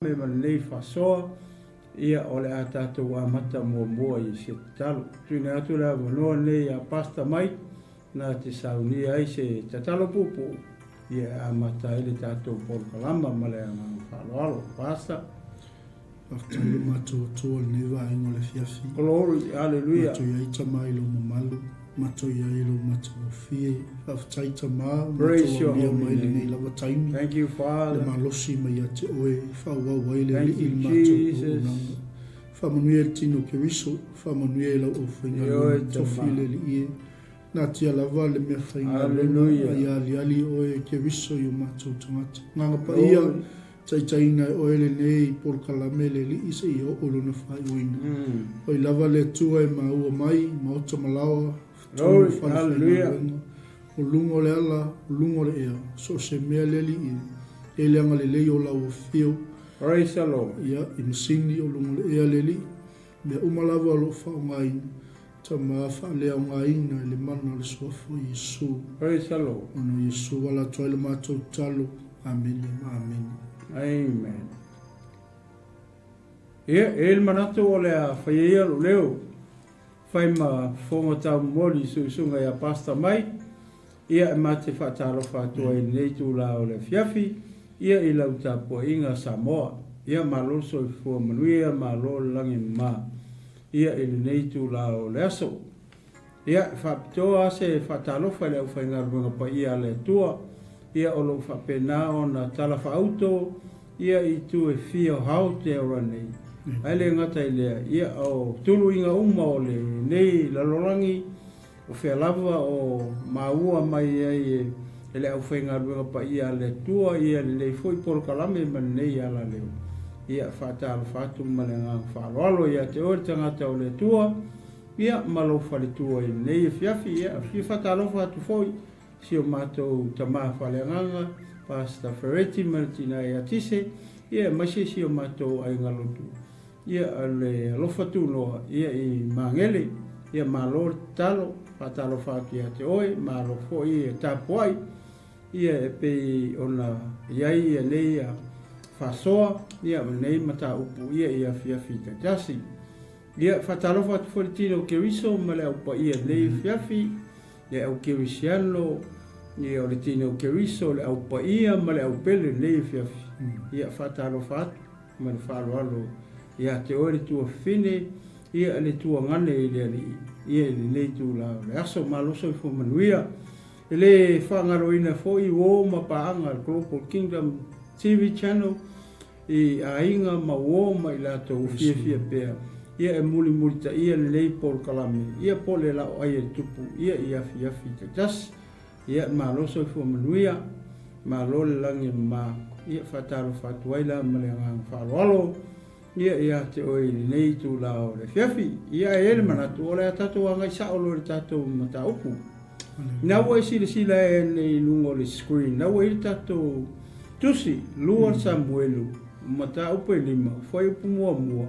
Me ma lenei faasoa, ia o le a tatou amata muamua i se tatalo. Tuuina atu le avanoa lenei ia Pastor Mike na te saunia ai se tatalo puupuu ia e amata ai le tatou polokalama ma le agaga faaaloalo. Pastor. Faafetai lo matou Atua i lenei vaega o le afiafi. Glory, hallelujah. Matou i ai Tama i lou mamalu, matou i ai i lou matagofie. Faafetai Tama, ua Praise matou your aulia holy mai lenei name. lava taimi, Thank you, le Father. malosi mai ia te oe, faaauau ai le Thank Alii you, i le matou Jesus. auaunaga. Faamanuia i le tino o Keriso, faamanuia i lau aufaigaluega Ioe, tofi Tama. le Alii e. Natia lava le mea faigaluega, Hallelujah. a ia aliali oe Keriso i o matou tagata. Agaga Paia, Glory. Taitaiina e oe lenei polokalame le Alii seia oo lona faaiuina. Oi lava le Atua e maua mai, maota ma laoa, totonu o Glory, fale hallelujah. faigaluega, o luga o le ala, o luga o le ea, so o se mea le Alii e, e le agalelei o lau afio, Praise the Lord. ia, i masini o luga o le ea le Alii, mea uma lava o lo o faaaogaina, Tama faaleaogaina i le mana o le Suafa o Iesu. Praise the Lord. Ona o Iesu ala atu ai le matou tatalo. Amene ma amene. Amen. Ia, e i ai le manatu o le a faia ia lou leo, fai ma fofoga taumomoli i suisuga ia Pastor Mike, ia e ma te faatalofa atu ai i lenei itula o le afiafi, ia i lau tapuaiga Samoa. Ia malo le soifua manuia, malo le lagi e mama. Ia i lenei itula o le aso. Ia, e faapitoa lava se faatalofa i le aufaigaluega paia a le Atua, ia o lo o faapena ona talafaauto ia i itu e fia o Aotearoa nei. Ae le gata i lea, ia o tuluiga uma o lenei lalolagi, O fea lava o maua mai ai e le aufaigaluega paia a le Atua ia lenei foi polokalame ma lenei alaleo. Ia, faatalofa atu ma le agaga faaaloalo ia te oe le tagata o le Atua, ia, ma lou faletua i lenei afiafi. Ia, fia faatalofa atu foi si o matou tama faaleagaga, Pastor Fereti ma le tina ia Tise, ia, aemaise si o matou aiga lotu. Ia le alofa tunoa ia i Magele, ia malo le tatalo, faatalofa atu ia te oe, malo foi e tapuai, ia e pei ona i ai ia nei faasoa, ia ma nei mataupu ia i afiafi taitasi. Ia faatalofa atu foi le tino o Keriso ma le au paia i lenei afiafi, le au Kerisiano, ia o le tino o Keriso, le au paia ma le au pele i lenei afiafi. Ia faatalofa atu. Ma le faaaloalo ia te oe le tuafafine, ia le tuagane i le Alii, ia i lenei itula o le aso. Malo soifua manuia. E le faagaloina foi uo ma paaga a le Global Kingdom TV Channel i aiga ma uo ma i latou ua fiafia pea ia e mulimulitaia lenei polokalame ia po o le laoai a le Tupu ia i afiafi taitasi. Ia, malo soifua manuia, malo le lagi e mama. Ia, faatalofa atu ai la ma le agaga faaaloalo, ia, ia te oe i lenei itula o le afiafi. Ia, ae i ai le manatu, o le a tatou agai sao loa i le tatou mataupu. Ina ua e silasila ane i luga o le screen, na ua i ai le tatou tusi, 2 Samuelu, mataupu e 5, fuaiupu muamua,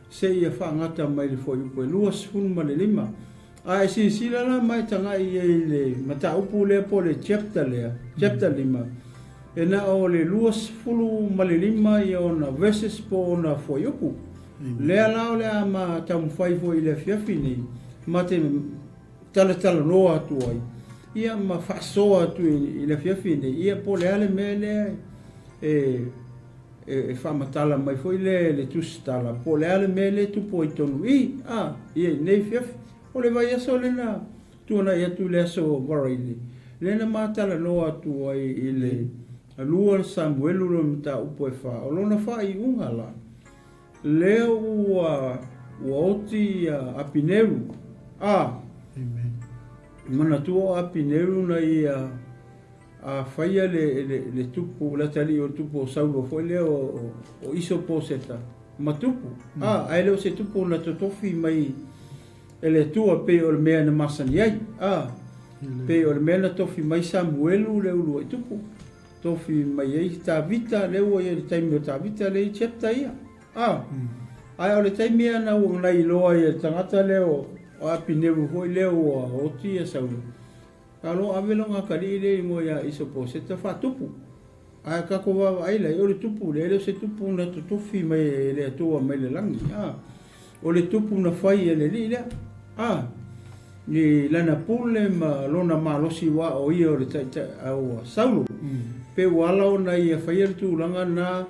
seia faagata mai le fuaiupu e 25. A e silasila la ma e tagai i ai i le mataupu lea po o le chapter lea, chapter 5, e na o le 25 ia ona verses po o ona fuaiupu. Lea la o le a ma taumafai foi i le afiafi nei, ma te talatalanoa atu ai, ia ma faasoa atu i le afiafi nei, ia po o le a le mea lea e e faamatala mai foi lea e le tusitala po o le a le mea lea e tupu ai tonu i, a, ia i lenei afiafi. O le vaiaso lea na tuanai atu i le aso Varaile, lea na ma talanoa atu ai i le 2 Samuelu lona mataupu e 4, o lona faaiuga la, lea ua, ua oti ia Apineru, a, Amen. manatua o Apineru na ia A faia le, le, le tupu, le atalii o le tupu o Saulo foi lea o, o Isoposeta, ma tupu. Mm. A, ae le o se tupu na totofi mai e le Atua pei o le mea na masani ai. A, pei o le mea na tofi mai Samuelu le uluai tupu. Tofi mai ai Tavita, lea ua i ai le taimi o Tavita lea i chapter ia. A, mm. ae o le taimi ia na ua na iloa ai e le tagata lea o, o Apineru foi lea ua oti ia Saulo. Ka lo ave lona atalii lea i ingoa ia Isoposeta faatupu. Ae tatou vaavaai la, o le tupu lea, e le o se tupu na totofi mai e le Atua mai le lagi, a. O le tupu na fai e le alii lea, a. I lana pule ma lona malosi aua o ia o le taitai a Saulo. Pe ua ala ona ia faia le tulaga lena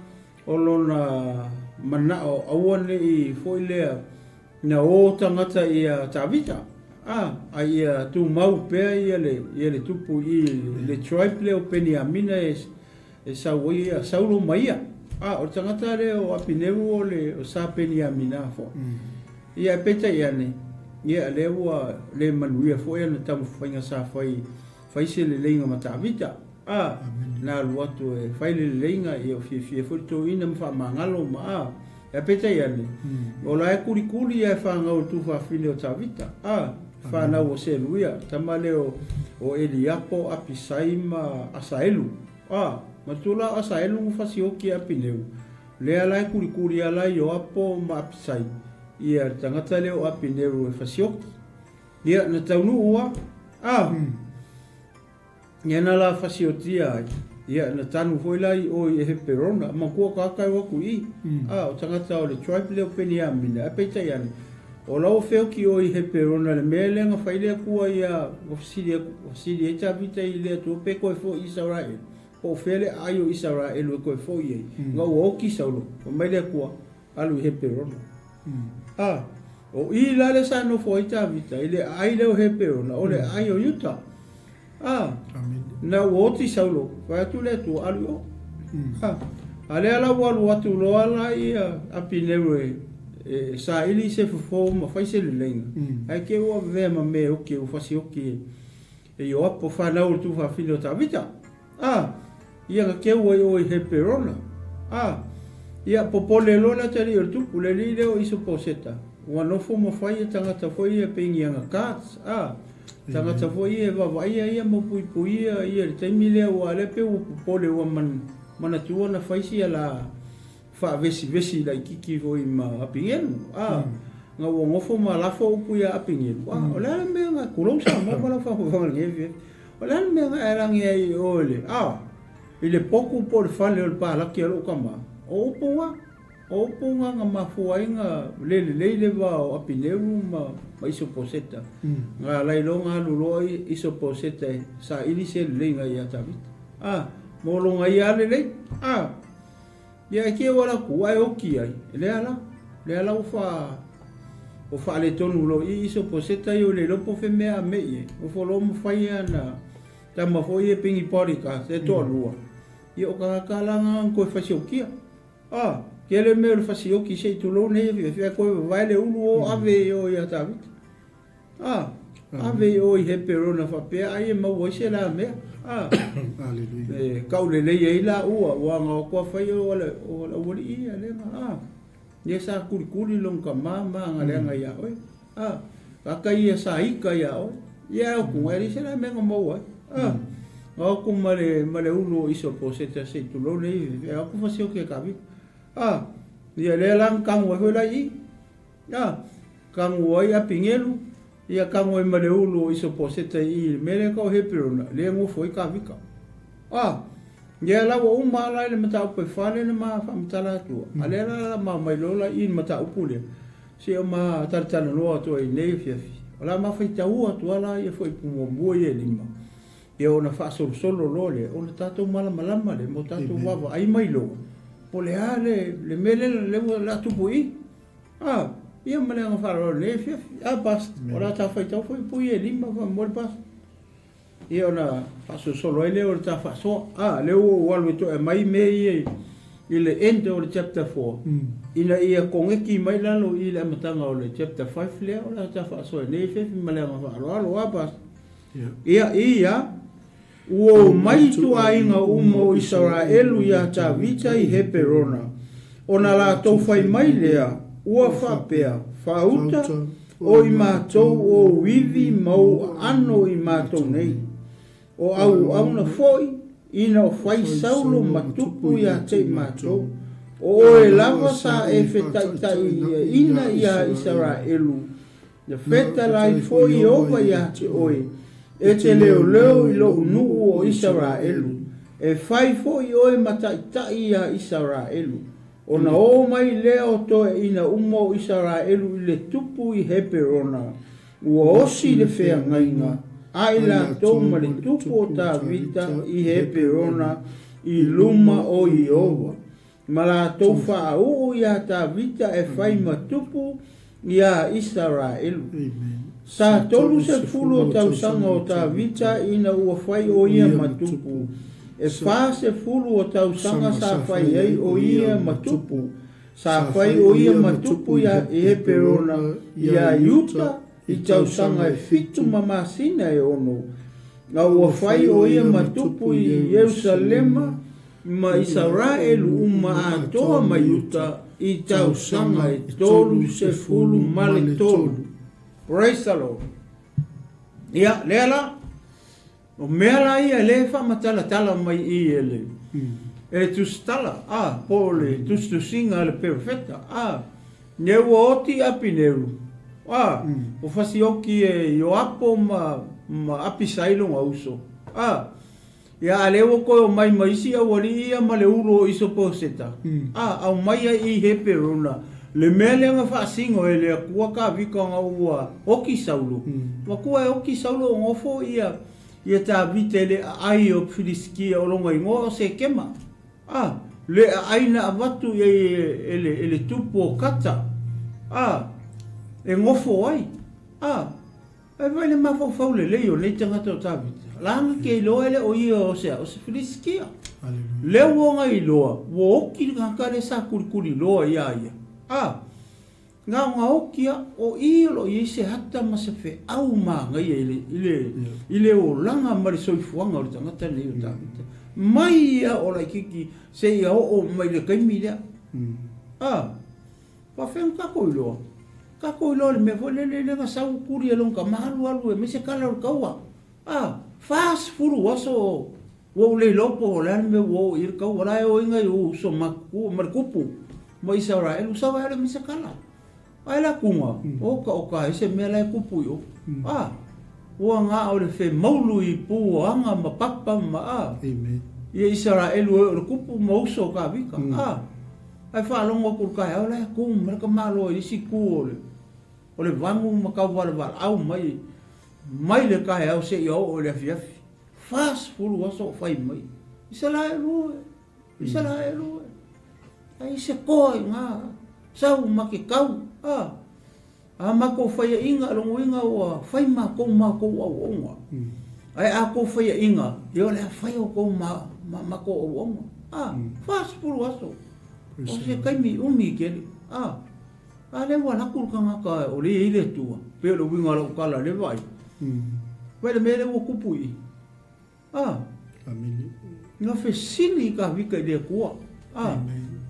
o lona manao aua ne i foi lea na o tagata ia Tavita, a, a ia tumau pea ia le, ia le tupu i le tribe lea o Peniamina e, e sau ai ia Saulo ma ia. A, o le tagata lea o Apineru o le o sa Peniamina foi. Ia, peitai ane, ia lea ua le manuia foi ana taumafaiga sa fai, fai se leleiga ma Tavita. A, na alu atu e fai le leleiga, ia o fiafia foi le toeaina ma faamagalo ma a. Ae peitai ane, o la e kulikuli ia e fanau i le tuafafine o Tavita, a, fanau o Seluia, tama lea o Eliapo, Apisai ma Asaelu. A, matua la o Asaelu na fasioki e Apineu, lea la e kulikuli ala Ioapo ma Apisai, ia le tagata lea o Apineu e fasioki. Ia, na taunuu a, a, Ia na la fasiotia ai, ia na tanu foi la i o i Heperona, matua ka kai o aku i, a o tagata o le tribe lea o Peniamina, ae peitai ane, o la ua feoki o i Heperona le mea lea na fai le Atua ia, ua fesili atu, ua fesili ai Tavita i le Atua pe toe foi Isaraelu, po o fea le aai o Isaraelu e toe foi ai, na ua oti Saulo, fai mai le Atua, alu i Heperona. A, o i la lea sa nofo ai Tavita, i le aai lea o Heperona, o le aai o Iuta. A, na ua oti Saulo, fai atu le Atua, alu i o. A, a lea la ua alu atu loa la ia Apineru e, e saili se fofo ma fai se leleiga, ae te i ua avea ma mea e oki, ua fasioki e, e Ioapo, fanau o le tuafafine o Tavita. A, ia na keu ai oe i Heperona. A, ia popole loa le atalii o le tupu, le alii lea o Isoposeta, ua nofo ma fai e tagata foi ia e pei ana guards, a, tagata foi ia e vaavaaia ia ma puipuia ia i le taimi lea, aua o lea pei ua popole ua manatua na fai sia la faavesivesi laititi foi ma Apigelu, a, na ua nofo ma lafo upu ia Apigelu, a, o le a le mea na, tulou Samoa ma lau faafofoga i lenei afiafi, o le a le mea na e lagi ai i o i le, a, i le potu po o le fale o le palaki a lou tama, o upu na, o upu na na mafua ai na le lelei le va o Apineru ma, ma Isoposeta, na ala ai loa na alu loa Isoposeta e saili se leleiga ia Tavita, a, mo lona ia lava lelei, a. Ia e keu ala ku ae oki ai, lea la, lea la ua fa, ua faaletonu loa i i Soposeta ia ua le iloa po o fea mea a mei ai, ua folo ma fai ana tama foi ia pengi bodyguards e toalua, ia o tagata la na na toe fasiokia. A, tele mea o le fasioki se i tulou nei afiafi ae toe vavae le ulu o ave i o ia Tavita. A, ave i o i Heperona faapea ai e maua ai se la mea. A, e kaulelei ai la ua, ua aga o atu a fai o le, o le aualii ia le ga. A, ia sa kulikuli lona tama ma aga leaga ia oe. A, ka ia sa ika ia oe. Ia e oku, e leai se la mea na maua ai. A, ga oku ma le, ma le ulu o Isoposeta se i tulou nei, e aku fasioki e Kavita. A, ia lea la na kagu ai foi la i i. Ia, kago ai Apigelu, ia kago ai ma le ulu o Isoposeta i i le mea lea ka o Heperona, lea e nofo ai Kavika. A, ia la ua uma lava la i le mataupu e fa lea na ma faamatala atua, a lea la la ma omai loa la i i le mataupu lea, se o ma talatalanoa atu ai i lenei afiafi. O le a ma faitaua atu lava la ia fuaiupu muamua ia e lima, ia ona faasolosolo loa lea, ona tatou malamalama lea ma o tatou vaavaai mai loa, po o le a le le mea lea o le a tupu i i. A, ia ma le aga faaaloalo i lenei afiafi. A, Pastor, o le a ta faitau foi pui e lima faamolemole Pastor. Ia ona faasolosolo ai lea o le ta faasoa. A, lea ua ou alu e toe aumai mea ia i le end o le chapter 4, ina ia koneki mai lalo i le amataga o le chapter 5 lea o le a ta faasoa i lenei afiafi ma le aga faaaloalo. A, Pastor? Ia, ia, Ua omai ituaiga uma o Isaraelu iā Tavita i Heperona, ona latou fai mai lea, ua faapea, Faauta, o i matou ou ivi ma ou aano i matou nei. O auauna foi, ina o fai Saulo ma tupu iā te i matou, o oe lava sa e fetaitaiina iā Isaraelu, Na fetalai foi Ieova ia te oe, E te leoleo i lou nuu o Isaraelu. E fai foi oe ma taitai iā Isaraelu. Ona ō mai lea o toeaiina uma o Isaraelu i le tupu i Heperona, ua osi le feagaiga a i latou ma le tupu o Tavita i Heperona i luma o Ieova, ma latou faauu iā Tavita e fai ma tupu iā Isaraelu. Sa 30 o tausaga o Tavita ina ua fai ʻo ia ma tupu, e 40 o tausaga sa fai ai ʻo ia ma tupu. Sa fai ʻo ia ma tupu iā Heperona iā Iuta i tausaga e fitu ma masina e ono, a ua fai ʻo ia ma tupu i Ierusalema ma Isaraelu uma atoa ma Iuta i tausaga e 33. Praise the Lord. Ia, lea la, o mea la ia lea e faamatalatala mai i e le, e le tusitala, a, po o le tusitusiga a le perofeta, a, ne ua oti Apineru, a, ua fasioki e Ioapo ma, ma Apisai lona uso, a, Ia, a lea ua toe omai ma isi aualii ia ma le ulu o Isoposeta, a aumai ai i Heperona, le mea lea na faasino e le Atua Tavita ona ua oki Saulo. Matua e oki Saulo o nofo ia ia Tavita i le aai o Pilisitia o lona igoa o Sekema, a le aai na avatu i ai e le, e le tupu o Kata, a e nofo ai, a. Ae vaai le mafaufau lelei o nei tagata o Tavita, lana ke iloa e le o ia o se a, o se Filisitia. Lea ua ona iloa, ua oki le tagata lea sa kulikuli loa iā ia. A, na ona oki a, o i o lo o i ai se ata ma se feau manaia i le, i le, i le olaga ma le soifuaga o le tagata nei o Tavita. Mai ia o laititi seia oo mai le taimi lea. A. Faafeai ona tatou iloa. Tatou iloa le mea foi lele lea na sau tuli e lona tama alu alu e aumai se kala o le taua. A, 40 aso ua ou le iloa po o le a le mea ua oo i ai le taua. La e o ai nai ou uso matutua ma le tupu ma Isaraelu, sau ai alu e aumai se kala. Ae la kuga, oka oka ai se mea la e tupu i o. A, ua na o le femaulu i pu o aga ma papa ma a. Amen. Ia Isaraelu e o le tupu ma uso o Tavita. A. Ae faalogo atu i le taeao la e tu mai le tamaloa i le isi itu o le o le vanu ma tau valevalaau mai mai le taeao seia oo i le afiafi. 40 aso o fai mai. Isaraelu e, Isaraelu e. Ai se toa i ngā sau ma ke kau, a. A matou faiaʻiga, lona uiga ua fai matou matou auaunga. Ae a tou faiaʻiga, ia o le a fai outou ma, ma matou auaunga. A, 40 aso. O se taimi umi tele. A, a lea ua alu atu le tagata o lea e i ai le Atua, pei o le uiga o lau tala lea vaai. Vaai le mea lea ua tupu i i. A. Amene. Na fesili i Tavita i le Atua, a,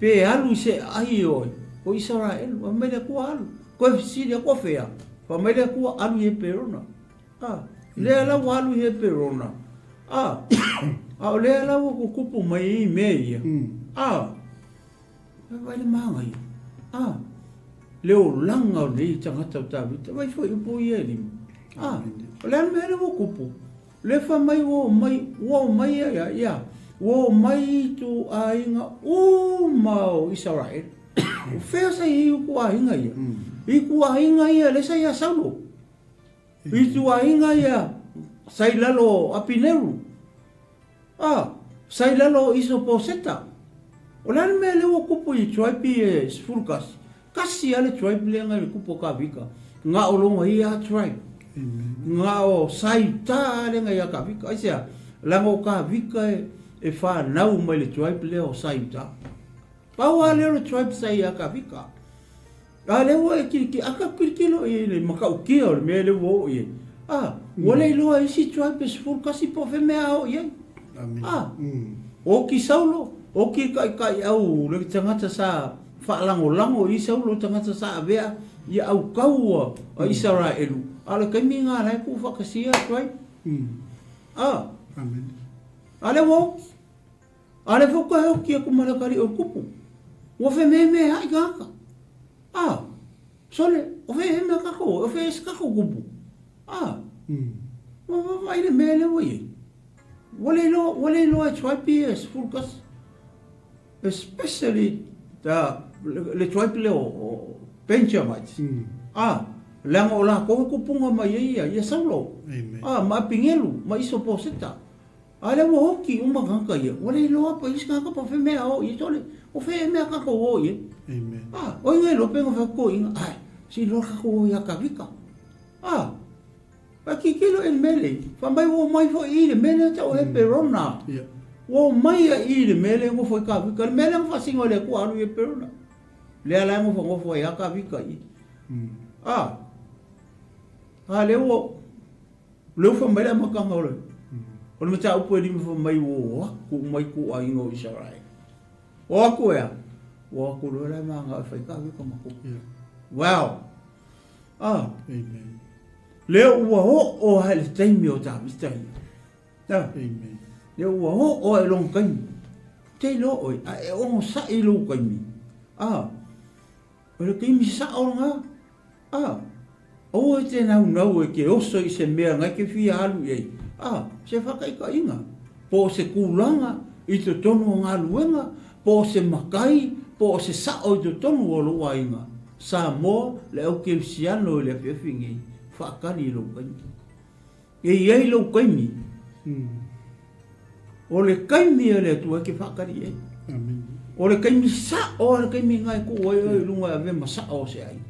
pe alu i se aai oe o Isaraelu. Fai mai le Atua, Alu. Toe fesili atu, O fea? Fai mai le Atua, Alu i Heperona. A, lea la ua alu i Heperona. A, a o lea la ua tutupu mai ai mea ia. A, Vaai le manaia. A, le olaga o nei tagata o Tavita. Vaai foi upu ia e lima. A, o le a le mea lea ua tupu? Le fai mai ua omai, ua omai ia ia, ia, ua omai i ituaiga uma o Isaraelu. O fea sa i ai ituaiga ia? Ituaiga ia lea sa ia Saulo. Ituaiga ia sa i lalo o Apineru. A, sa i lalo o Isoposeta. O le a le mea lea ua tupu i tribe ia e 11? Tasi lava le tribe lea na i le tupu o Kavika, na o lona ia lava tribe. Na o Saita lea na ia Kavika. Aisea? Leaga o Kavika e fanau mai le tribe lea o Saita. Pau lava lea o le tribe sa ia Kavika. A lea ua e kiliki, a tatou kilikilo i le matautia o le mea lea ua oo i ai. A, ua le iloa e isi tribe e 11 po o fea mea a oo i ai. A, oki Saulo, oki taitaiau le tagata sa faalagolago i Saulo tagata sa avea ia autaua a Isaraelu, a o le taimi lena la e tuufaatasia atu ai. A, a lea ua oki. A lea foi toe oki atu ma le atalii o le tupu. Ua fememeaʻi tagata. A, sole, o fea he mea tatou ai, o fea e se tatou tupu. A, ua vaai le mea lea ua i ai. Ua le iloa, ua le iloa e tribe ia e 11. Especially the, le tribe lea o Benjamites. Ah, leaga o lakou e kupuga mai ai ia, ia Saulo. Amen. Ah, ma Apinelu, ma Isoposeta. A lea ua oki uma tagata ia, ua le iloa pa isi tagata pa fea mea o i ai. Sole, o fea mea tatou o i ai? Amen. Ah, o inga iloa pe nga fea toeaiina, ai, se iloa tatou o ia Kavika. Ah, pa tilotilo i le mea lea, fai mai ua omai foi i le mea lea tau o Heperona. Yeah. Ua omai ai i le mea lea nofo ai Kavika, le mea lea na faasino e le Atua alu i Heperona. Lea la e nofonofo ai lava Kavika i i. Ah, a lea ua, Lea ua fai mai le amataga o le, o le mataupu e lima fai mai ua o atu uma ituaiga o Isaraele. O atu ea? Ua o atu loa la e manao e fai kavika ma kupu. Yeah. Wow. Ah. Amen. Lea ua oo lava i le taimi o Tavita ia. Ah. Amen. Lea ua oo lava i lona taimi. Te iloa oe, a e onosai i lou taimi. Ah. O le taimi sao lena. A, aua e te naunau e te oso i se mea na e te fia alu i ai, a, se whakaitaiga, po o se tulaga i totonu o galuega, po o se matai, po o se sao i totonu o lou aiga. Samoa, le au kerisiano i le afiafi nei, whaakali i lou taimi. E i ai lou taimi, o le taimi a le Atua e te whaakali i ai. Amen. O le taimi sao a le taimi nga e tuu ai oe i luga e ave ma sao o se aiga.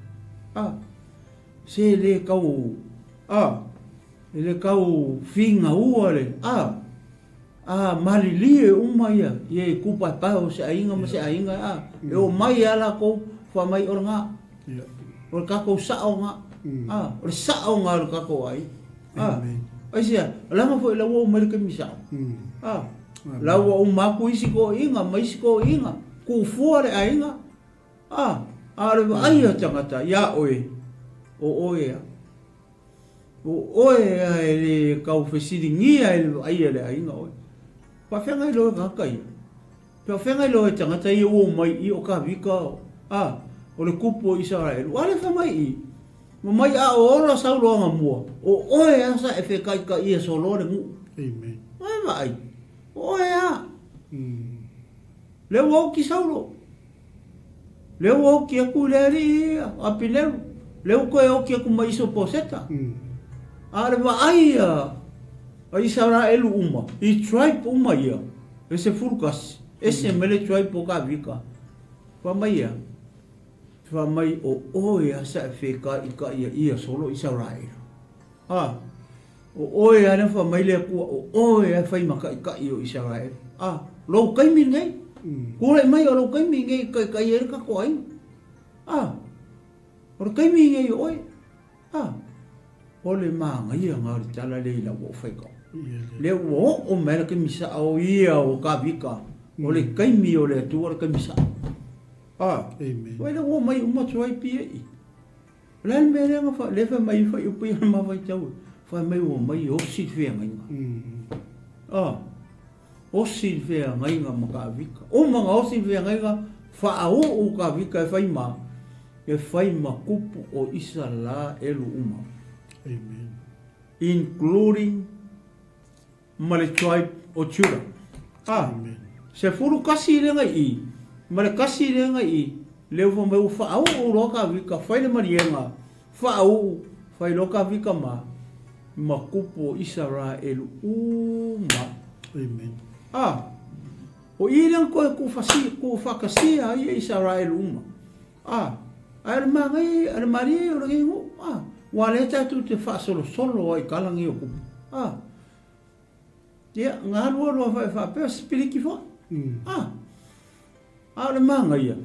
A, se le tau, a, e le tau fingaua le, a, a malilie uma ia, ia i kupaepae o se aiga ma se aiga, a, e omai lava lakou, fai mai o le ga, o le tatou sao ga, a, o le sao ga o le tatou aiga. A, aisea, leaga foi la ua omai le taimi sao. A, la ua uma atu isi toeaiina ma isi toeaiina, tuufua le aiga, a, a o le vaai a tagata ia oe, o oe a. O oe a e le tau fesiligia e le vaai a le aiga oe. Faafeagai loa e tagata ia. Faafeagai loa e tagata ia ua omai i o Kavika, a, o le kupu o Isaraelu. A le fai mai i, ma mai a o ola Saulo anamua, o oe a sa e fekaikaia soloa le nuu. Amen. Oe vaai, o oe a. Lea ua oki Saulo. Lea ua oki atu i le alii ia, o Apineru. Lea ua toe oki atu ma Isoposeta. A o le vaai a Isaraelu uma, i tribe uma ia, e 11, ese mai le tribe o Kavika. Fai mai ia, fai mai o oe a sa e fekaikaia ia solo Isaraelu. A, o oe lava lea fai mai le Atua, o oe lava e fai ma taitai o Isaraelu. A, lou taimi lenei, tulai mai o lou taimi lenei e taitai ai le tatou aiga. A, o le taimi lenei o oe. A, o le manaia lena o le tala lea i lau oo faitau. Lea ua oo mai le taimi sao ia o Kavika, o le taimi o le Atua o le taimi sao. A, Amen. lea ua omai uma atu ai pia i. O le a le mea lea na lea fai mai fai upu ia ma faitau, fai mai ua omai e osi le feagaiga. A, osi le feagaiga ma Kavika. Uma na osi le feagaiga, faauu Kavika e fai ma, e fai ma kupu o Isaraelu uma. Amen. Including ma le tribe o Judah. A, 11 lea na i i, ma le 1 lea na i i, lea ua fai mai ua faauu loa Kavika, fai le maliega, faauu, fai loa Kavika ma, ma kupu o Isaraelu uma. Amen. A, o i lea na toe tuufaatasia ai Isaraelu uma. A, ae o le manaia, o le malie o lenei nuu, a, ua lea tatou te faasolosolo ai i tala nei o kupu. A, ia, na alu alu lava e faapea sipiliki foi. A, a o le manaia,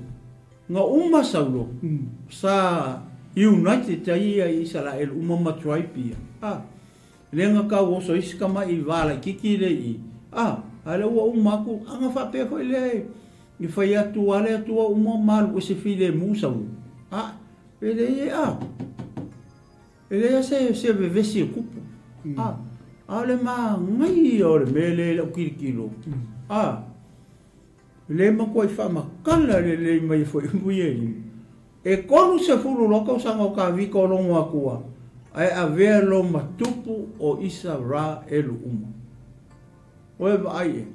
na uma Saulo, sa united ai ia Isaraelu uma ma tribe ia. A, lea na tau oso isi tama'i va laitiiti lea i i. A, a lea ua uma atu, a na faapea foi lea e, I fai atu a le Atua uma ma alu ese filemu Saulo. A, e leai e a. E leai a se, se vevesi e kupu. A, a o le manaia o le mea lea i lau tilotilo. A, le matuai faamatala lelei mai foi upu ia e lima. E 30 loa tausaga o Kavika o logo Atua, ae avea lo ma tupu o Isaraelu uma. O e vaai e.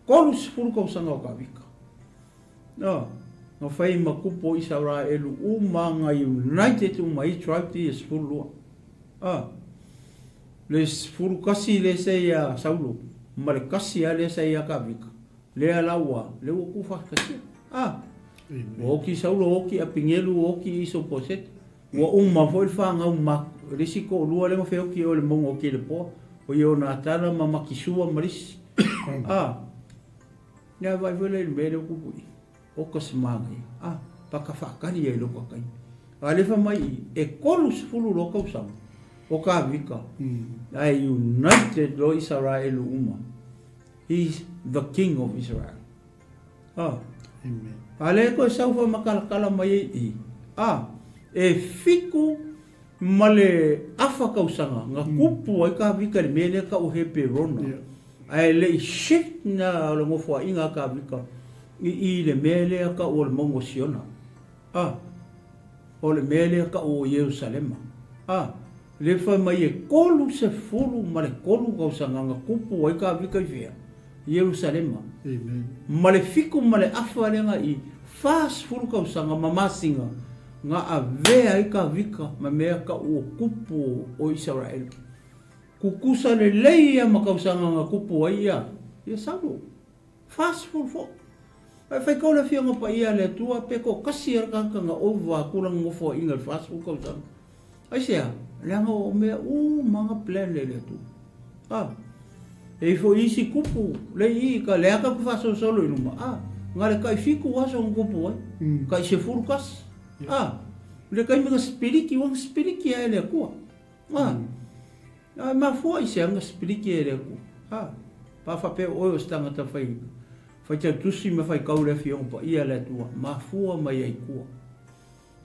30 tausaga o Kavika. No, na fai ma kupu o Isaraelu uma nga united uma i tribe ti e 12. Ah. Le 11 le se ia Saulo, ma le kasi a le se ia Kavika. Lea la ua, le ua ku whakatasia. Ah. Ua oki Saulo, oki Apingelu, oki Isoposete. Ua uma foi le whangau ma le isi koʻolua lea ma feoki o le mauga o Kilepoa, o Ionatana ma Makisua ma le isi. Ah. Ia vaai foi lea i le mea lea ua kupu i. O ka se manaia. Ah, pa ka whaakari ai lo ka kai. A le wha mai i, e 30 loa kausaga o Kavika, ae united loa Isaraelu uma. He's the king of Israel. Ah. Amen. A le koe sau whamakalakala mai ai i. Ah, e fiku ma le afa kausaga nga kupu ai Kavika i le mea lea ka o Heperona. Yeah. Ae le i shift na o le ngofoaiga a Kavika i i le mea lea ka o le mauga o Siona. Ah, o le mea lea ka o Ierusalema. Ah, le fai mai e 33 kausaga nga kupu ai Kavika i fea? Ierusalema. Amen. Ma le fiku ma le afa lea nga i 40 kausaga ma masina nga avea ai Kavika ma mea ka ua kupu o Isaraelu. Kukusa lelei ia ma kausaga nga kupu ai ia, ia Saulo. 40 foi. Ae fai kau le Afioga Paia a le Atua pe toatasi a le tagata nga ova aku lana nofoaiga i le 40 kausaga. Aisea? Leaga o mea uma nga plan e le Atua. A. E i foi isi kupu le i ka lea ka ku faasolosolo i luma. A. Nga le kai fiku aso nga kupu ai. Kai 11. A. Le taimi nga sipiliki, ua nga sipiliki ai e le Atua. A. A e mafua i se anga sipiliki e le Atua. A. Pa faapea oe o se tagata fai faitautusi ma faikau le Afioga Paia a le Atua, mafua mai ai kua.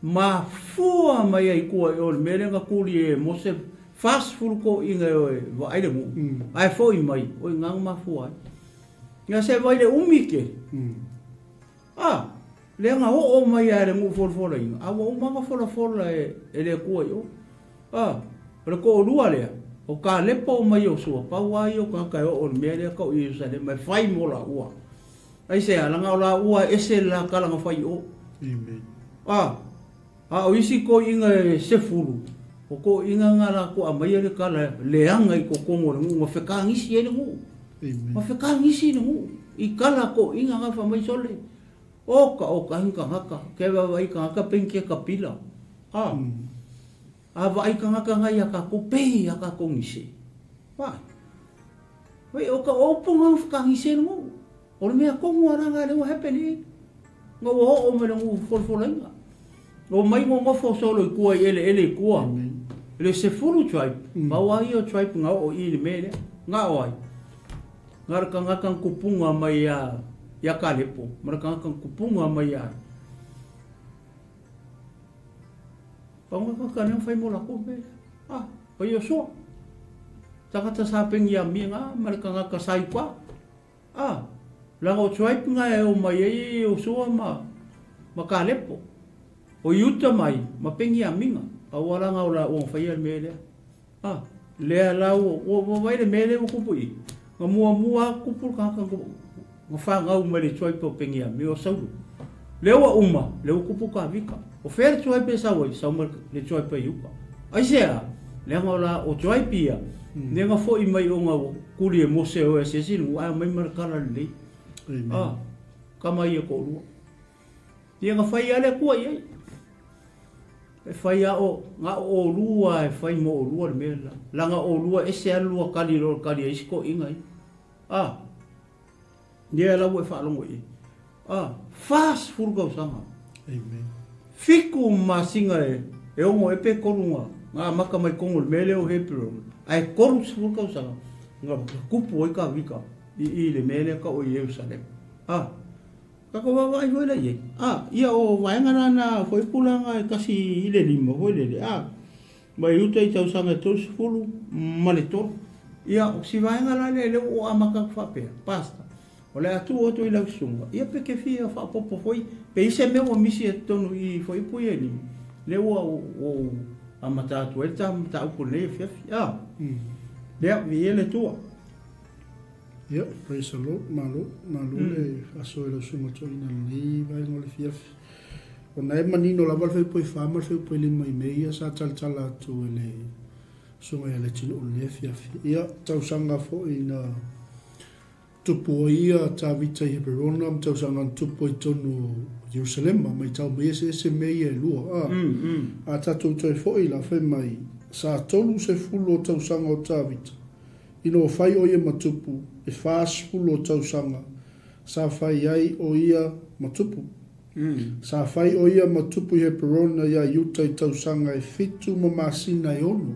Mafua mai ai kua i o le mea lea na kuli e Mose 40 toʻiga e o e vaai le nuu, ae foi mai, o i ina na mafua ai. Ia se vai le umi tele. A, lea na oo mai lava e le nuu folafolaina, a ua uma ona folafola e le Atua i o. A, o le toʻolua lea, o Kalepa ma Iosua, pau lava ia o tagata e oo i le mea lea tau i Ierusalema e fai mo laua. Aisea? Leaga o laua e ese le la tala na fai i o. Amen. A, a o isi toeaiina e 10, o toeaiina na latou aumaia le tala leaga i totonu o le nuu, na fekagisi ai le nuu. Amen. Na fekagisi le nuu i tala a toeaiina na fai mai, Sole, oka oka ai ni tagata, ke vaavaai i tagata pe ni kekapila. A, a vaai tagata na ia tatou, pei ia tatou nise. Vaai. Wei, o ka upu na whakangise le nuu. O le mea tonu a la nga le ua happen i. Nga ua oo mai le nuu folafolaina. O mai ngo ngofo solo i kua i ele ele i kua. Le 10 tribe. Pau a ia o tribe nga oo i le mea lea. Nga o ai. Nga le kangaka kupunga mai ia ia Kalepo. Ma le kangaka kupunga mai ia. Pau nga kaka lea whai mo lako mea lea. Ah, o Iosua. Tagata sa pengi a mia nga ma le kangaka sa i pa. Ah, leaga o tribe nga e o mai ai e Iosua ma ma Kalepo. O Iuta mai ma Pengiaminga. Aua la nga o la ua whaia le mea lea. Ah, lea la ua ua ua vai le mea lea ua kupu i. Nga muamua kupu le kangaka nga whangau mai le tribe o Pengiami o Saulu. Lea ua uma, lea ua kupu Kavika. O fea le tribe e sau ai? Sau mai le tribe a Iuka. Aisea? Leaga o la o tribe ia, lea nga foi mai o nga ua kuli e Mose o e asiasi le nuu, ae omai ma le kala lelei. Amen. Ah, kama ia toʻalua. Ia nga fai a le Atua i ai. E fai a o, nga o olua e fai mo olua le mea la. Leaga olua ese a lua kali lo kali a isi toʻiga ia. Ah, ia la ua e faalogo i ai. Ah, 40 tausaga. Amen. Fiku masina e, e ono e pe tolu nga, nga amata mai tonu o le mea lea o Hebron. Ae 30 tausaga nga kupu ai Kavika i i le mea lea tau o Ierusalema. Ah, Tatou vaavaai foi la i ai. A, ia o vaega la na foi pulaga e kasi i le lima foi lele, a, mai uta i tausaga e 33. Ia, o si vaega la lea lea ua ou amata atu faapea, Pastor, o le a tuu atu i lau susuga, ia pe ke fia faaopoopo foi, pe i se mea ua misi atu tonu i i fuaiupu ia e lima, lea ua ou amata atu ai le ta mataupu i lenei afiafi. A, ia, viia le Atua. Ia, praise the Lord, malo, malo le faasoa i lau susuga toeaina i lenei vaega o le afiafi. Ona e manino lava le fuaiupu e fa ma le fuaiupu e lima i mea ia sa talatala atu e le susuga ia Leatinuu i lenei afiafi. Ia, tausaga foi na tupu ai ia Tavita i Heperona ma tausaga na tupu ai i totonu o Ierusalema, matau mai eseese mea ia e lua. A, a tatou toe foi la, fai mai, sa 30 o tausaga o Tavita, ina ua fai o ia ma tupu, e 40 o tausaga sa fai ai o ia ma tupu. Sa fai o ia ma tupu i Heperona iā Iuta i tausaga e fitu ma masina e ono.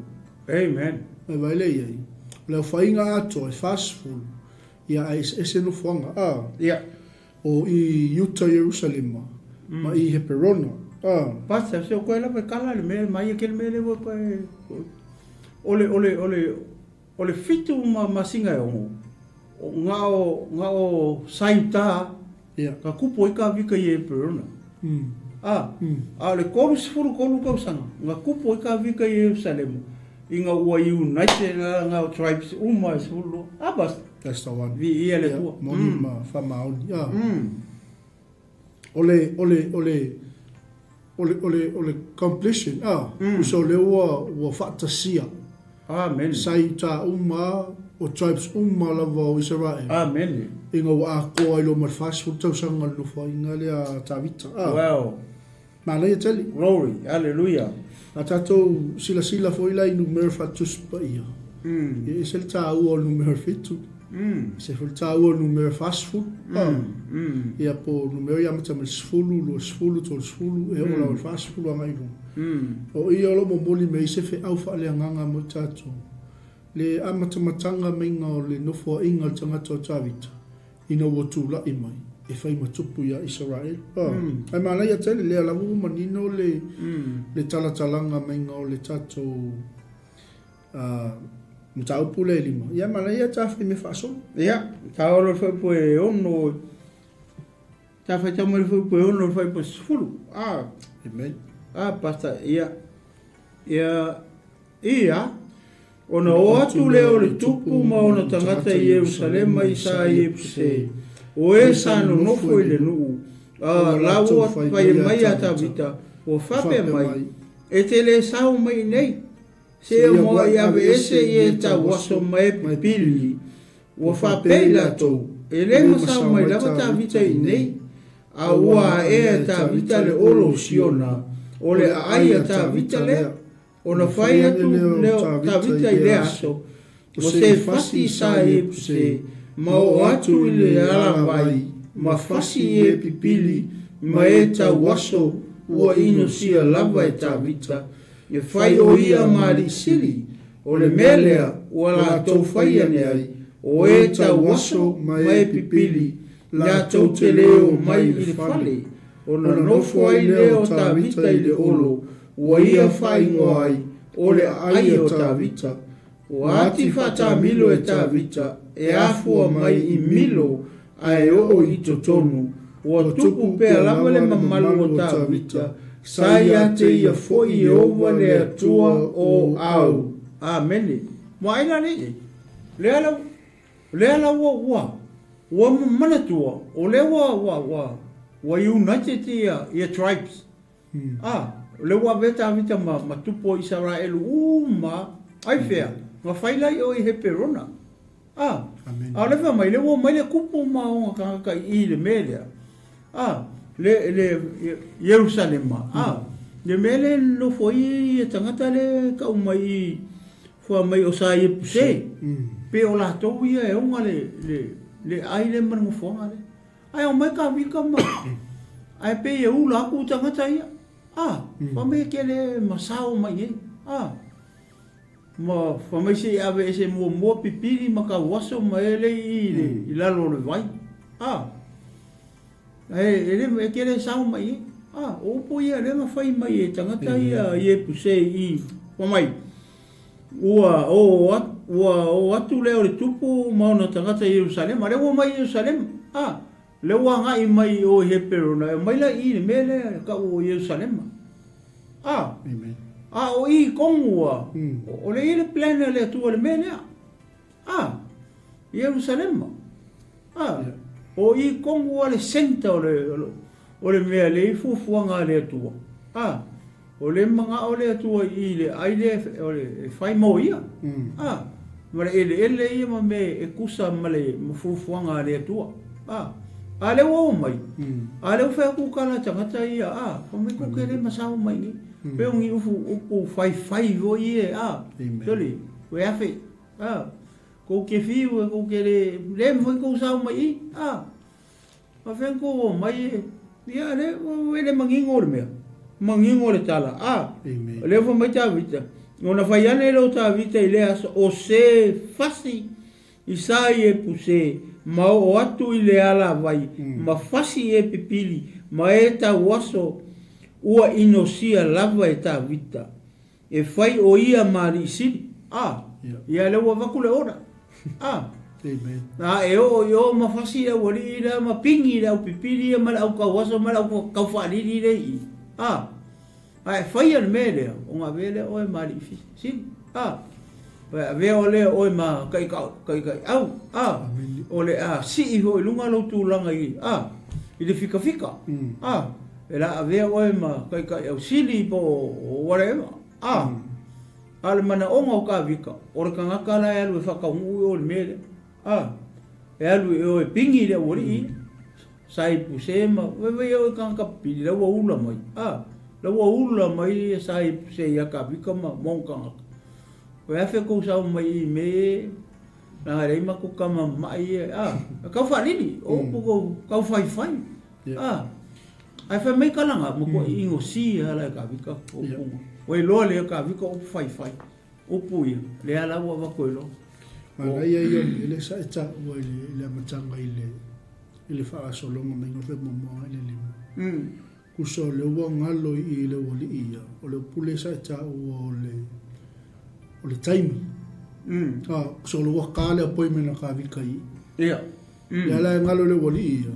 Amen. Mai vaai lea i ai. O le aofaiga atoa e 40, ia ae eseese nofoaga, a. Ia. O i Iuta Ierusalema, ma i Heperona, a. Pastor, se o koe lava e kala le mea mai e ke le mea le ua koe o le o le o le o le fitu ma masina e ono nga o nga o saiuta Ia. Ka kupu ai ka vika i Heperona. A, a o le 33 tausaga, na kupu ai ka vika i Ierusalema, ina ua united la nga o tribes uma e 12. A basta. That's the one. Viia le Atua. Ia, moni ma faamaoni. A. O le, o le, o le, o le, o le, o le completion, a, tusa o lea ua, ua faatasia. Amene. Sa i uta uma, o tribes uma lava o Isaraele. Amene. Ina ua atoa ai loa ma le 40 tausaga o le nofoaiga lea a Tavita. A. Well. Manaia tele. Glory. Hallelujah. A tatou silasila foi la i numera faatusi paia. E ese le taua o le numera 7. Ese foi le taua o le numera 40. A. Ia po o numera ia amata mai le 10, 20, 30, e oo lava i le 40 agai i luga. O ia o lo o momoli mai ai se feau faaleagaga mo i tatou, le amatamataga maiga o le nofoaiga o le tagata o Tavita, ina ua tulai mai e fai ma tupu iā Isaraelu. Ae manaia tele, lea lava ua manino le le talatalaga maiga o le tatou mataupu lea e lima. Ia manaia ta fai mea faasolo. Ia, ta olo le fuaiupu e ono. Ta faitau mai le fuaiupu e ono i le fuaiupu e sefulu. A. Amen. A, Pastor, ia, ia, ia, ona o atu lea o le tupu ma ona tagata i Ierusalema i sa Iepuse, o e sa nonofo i le nuu, a, la ua fai mai ia Tavita, ua faapea mai, E te le sao mai i nei, seia moa i aveese i e tauaso ma e pipili. Ua faapea i latou, E le masao mai lava Tavita i inei, a ua aea e Tavita le olo o Siona, o le aai a Tavita lea. Ona fai atu lea o Tavita i lea aso, Ua se fasi i sa Iepuse, ma oo atu i le alavai, ma fasi i e pipili, ma e tauaso, ua inosia lava e Tavita, e fai o ia ma alii sili, O le mea lea ua latou fai ane ai, o e tauaso ma e pipili, latou te le o mai i le fale, ona nofo ai lea o Tavita i le olo, ua ia faaigoa ai, o le aai o Tavita. Ua ati faatamilo e Tavita, e afua mai i Milo ae oo i totonu, ua tupu pea lava le mamalu o Tavita, sa ia te ia foi Ieova le Atua o au. Amene. Ua ai la nei? Lea la, lea la ua, ua, ua manatua, o lea ua, ua, ua, ua united ia, ia tribes. A, o lea ua avea Tavita ma, ma tupu o Isaraelu uma, ai fea, na fai la i o i Heperona. A, Amen. a o le fai mai, lea ua omai le kupu ma ona tagata i i le mea lea, a, le, le, Ierusalema, a, le mea lea e nonofo ai ia tagata lea e tau mai i, fua mai o sa Iepuse, pe o latou ia e ona le, le, le ai lea ma le nofoaga lea. Ae omai ka vika ma, ae pei e ula atu tagata ia, a, fai mai e kele masao mai nei, a. Ma fai mai se i aveese muamua pipili ma tauaso ma e le i le i lalo o le vai. A. E, e le, e te le sao mai ai. A, o upu ia lea na fai mai e tagata ia Iepuse i, fai mai, ua o atu, ua o atu lea o le tupu ma ona tagata i Ierusalema. Lea ua omai i Ierusalema. A, lea ua agai mai i o i Heperona, e omai la i i le mea lea e tau o Ierusalema. A, Amen. a o i tonu ua, o le i le plan a le Atua i le mea lea. A, Ierusalema. A, o i tonu lava le centre o le, o le mea lea i fuafuaga a le Atua. A, o lea e manao le Atua i le ai lea e fai mo ia. A, ma le eleele ia ma mea e tusa ma le ma fuafuaga a le Atua. A, a lea ua oo mai, a lea ua fai atu tala a tagata ia, a, fai mai tou te le masao mai nei. Pei o ni upu, upu faifai foi ia, a, sole, ua afe, a, tou te fiu e tou te le, le mafai tou sao mai i, a. Afea tou omai e, ia le, e le manino le mea. Manino le tala. A, o lea ua fai mai Tavita, ona fai ane lea o Tavita i lea aso, o se fasi i sa Iepuse, ma oo atu i le alavai, ma fasi e pipili, ma e tauaso ua inosia lava e Tavita. E fai o ia ma alii sili. A, ia lea ua avatu le order. A, a e oo i o ma fasi le aualii lea ma pigi le aupipili ia ma le autauaso ma le autaufaaliili lea i i. A, a e faia le mea lea, ona avea lea oe ma alii sili. A, e avea o lea oe ma taitaiau. A, o le a sii foi i luga lou tulaga i, a, i le fikafika. A. E la avea oe ma taitai ausili po o whatever. A, a o le manaoga o Kavika, o le tagata la e alu e faataunuu i o i le mea lea. A, e alu i o e pigi i le aualii ia. Sa i puse ma, vaivai oe i tagata pipili, la ua ula mai. A, la ua ula mai ia sa i puse ia Kavika ma ona tagata. O afe kou sao mai i mea e, leaga e leai matou tama mamai ia. A, e tau faalili, o upu kou tau faifai. A, ae fai mai Kalanga, matuai inosia la e Kavika o upu. Ua iloa lea e Kavika o upu faifai. Upu ia, lea la ua avatu e loa. Manaia ia o le mea lea sa e taua i le amataga i le i le faagasologa mai o le muamua i le lima. Tusa o lea ua galo i i le aualii ia, o le upu lea sa e taua o le o le taimi. A, so o le ua ka le appointment a Kavika i i. Ia. Lea la e galo i le aualii ia,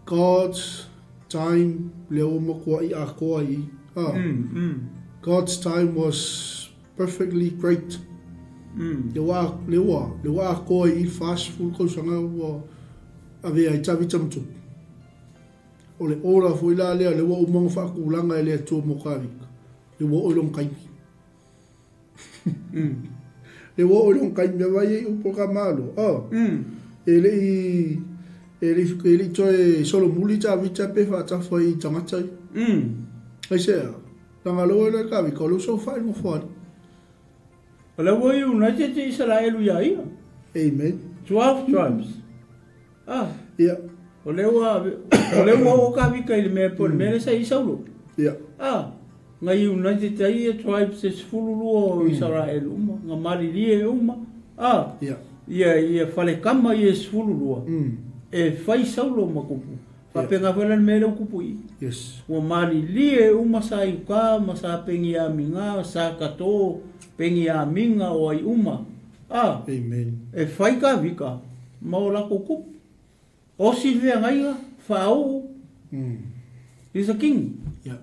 God's time lea ua matuai atoa i i. A, God's time was perfectly great. Lea ua, lea ua, lea ua atoa i i le 40 tausaga ua avea ai Tavita ma tupu. O le order foi la lea, lea ua uma ona faatulaga e le Atua mo Tavita, lea ua oo i lona taimi. Le ua oo i lona taimi e vaai ai upu o le Malo. Oh. E le i e le e le i toe solomuli Tavita pe faatafa i tagata ia. Aisea? Leaga lea ua iloa e Tavita o lea ua saofai le nofoalii. O lea ua united Isaraelu ia ia. Amen. 12 tribes. Ah. Ia. O lea ua, o lea ua oo Kavika i le mea po o le mea lea sa i ai Saulo. Ia. Ah. Na united ai ia tribes e 12 o Isaraelu uma, na malilie uma. Ah. Ia. Ia, ia falekama ia e 12. E fai Saulo ma kupu. Faapena foi la le mea lea ua tupu i i. Yes. Ua malilie uma sa Iuta ma sa Peniamina, sa Kato, Peniamina o ai uma. A, Amen. e fai Kavika ma o latou kupu. O si feagaiga, faauu, he's a king. Yeah.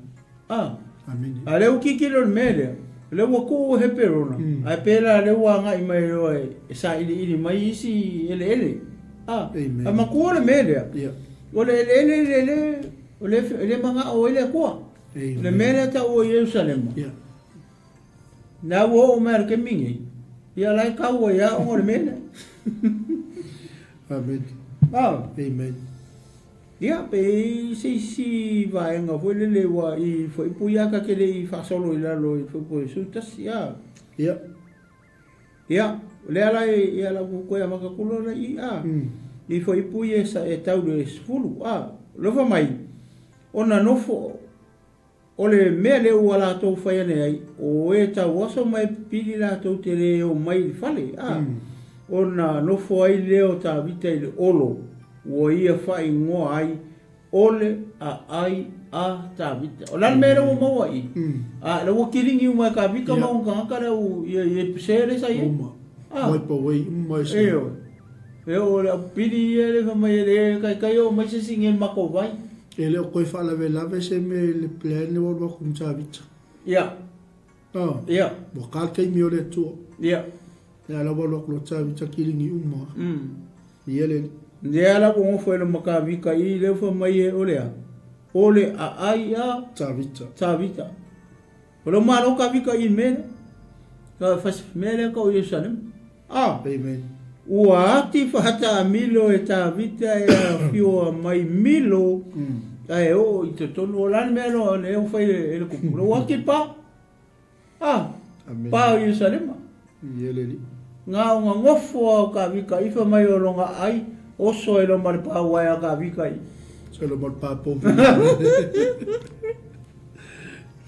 A, Amen. a lea ua kikilo le mea lea, lea ua tuu Heperona, ae pēlā lea ua agai mai loa e sailiili mai isi eleele. A, Amen. a matua le mea lea. Yeah. O le eleele le, le, o le, le manao ai le Atua. Amen. Le mea lea taua i Ierusalema. Yeah. Na ua oo mai a le kemi nei, ia la e kau ai a o le mea lea. Amen. Ah. Amen. Ia, pe i se isi vaega foi lele ua i fuaiupu ia ka te le i faasolo i lalo i fuaiupu e 11, ia. Ia. Ia, o lea la ia la ua koe amata atu loa la i, a. I fuaiupu ia sa e tau le 10, a. Lofa mai, ona nofo, O le mea lea ua latou fai ane ai, o e tauaso ma e pipili latou te le omai i le fale, a, ona nofo ai lea o Tavita i le olo, ua ia faaigoa ai, Ole aai a Tavita. O le a le mea lea ua maua i i? A, lea ua kiligi uma e Tavita ma ona tagata lea ua, ia, ia pese lea sa i ai. Uma. A. Wipe away uma e se. Ioe. E o le au pipili ia le fai mai e le taitai oo mai se isi i le matou vai. E le o toe faalavelave se mea i le plan lea ua alu atu ma Tavita. Ia. Ah. Ia. Ua ka le taimi o le Atua. Ia. Lea la ua alu atu loa Tavita kiligi uma. Ia le. Lea la ua gofo e le makavika i lea ua fai mai e o le a? O le aai a Tavita. Tavita. O le malo kavika i mea lea. Ka fasi mea lea ka o Ierusalema. A. Amen. Ua ati fahataamilo e Tavita e afioa mai Milo ae oo i totonu o le a le mea loa lea ua fai e le kupu. Ua ati pa. A. Amen. Pa o Ierusalema. Ia le alii. Nga o nga gofo a o Kavika i fa mai o longa ai oso e loma le pa uae a Kavika i. So loma le pa povi.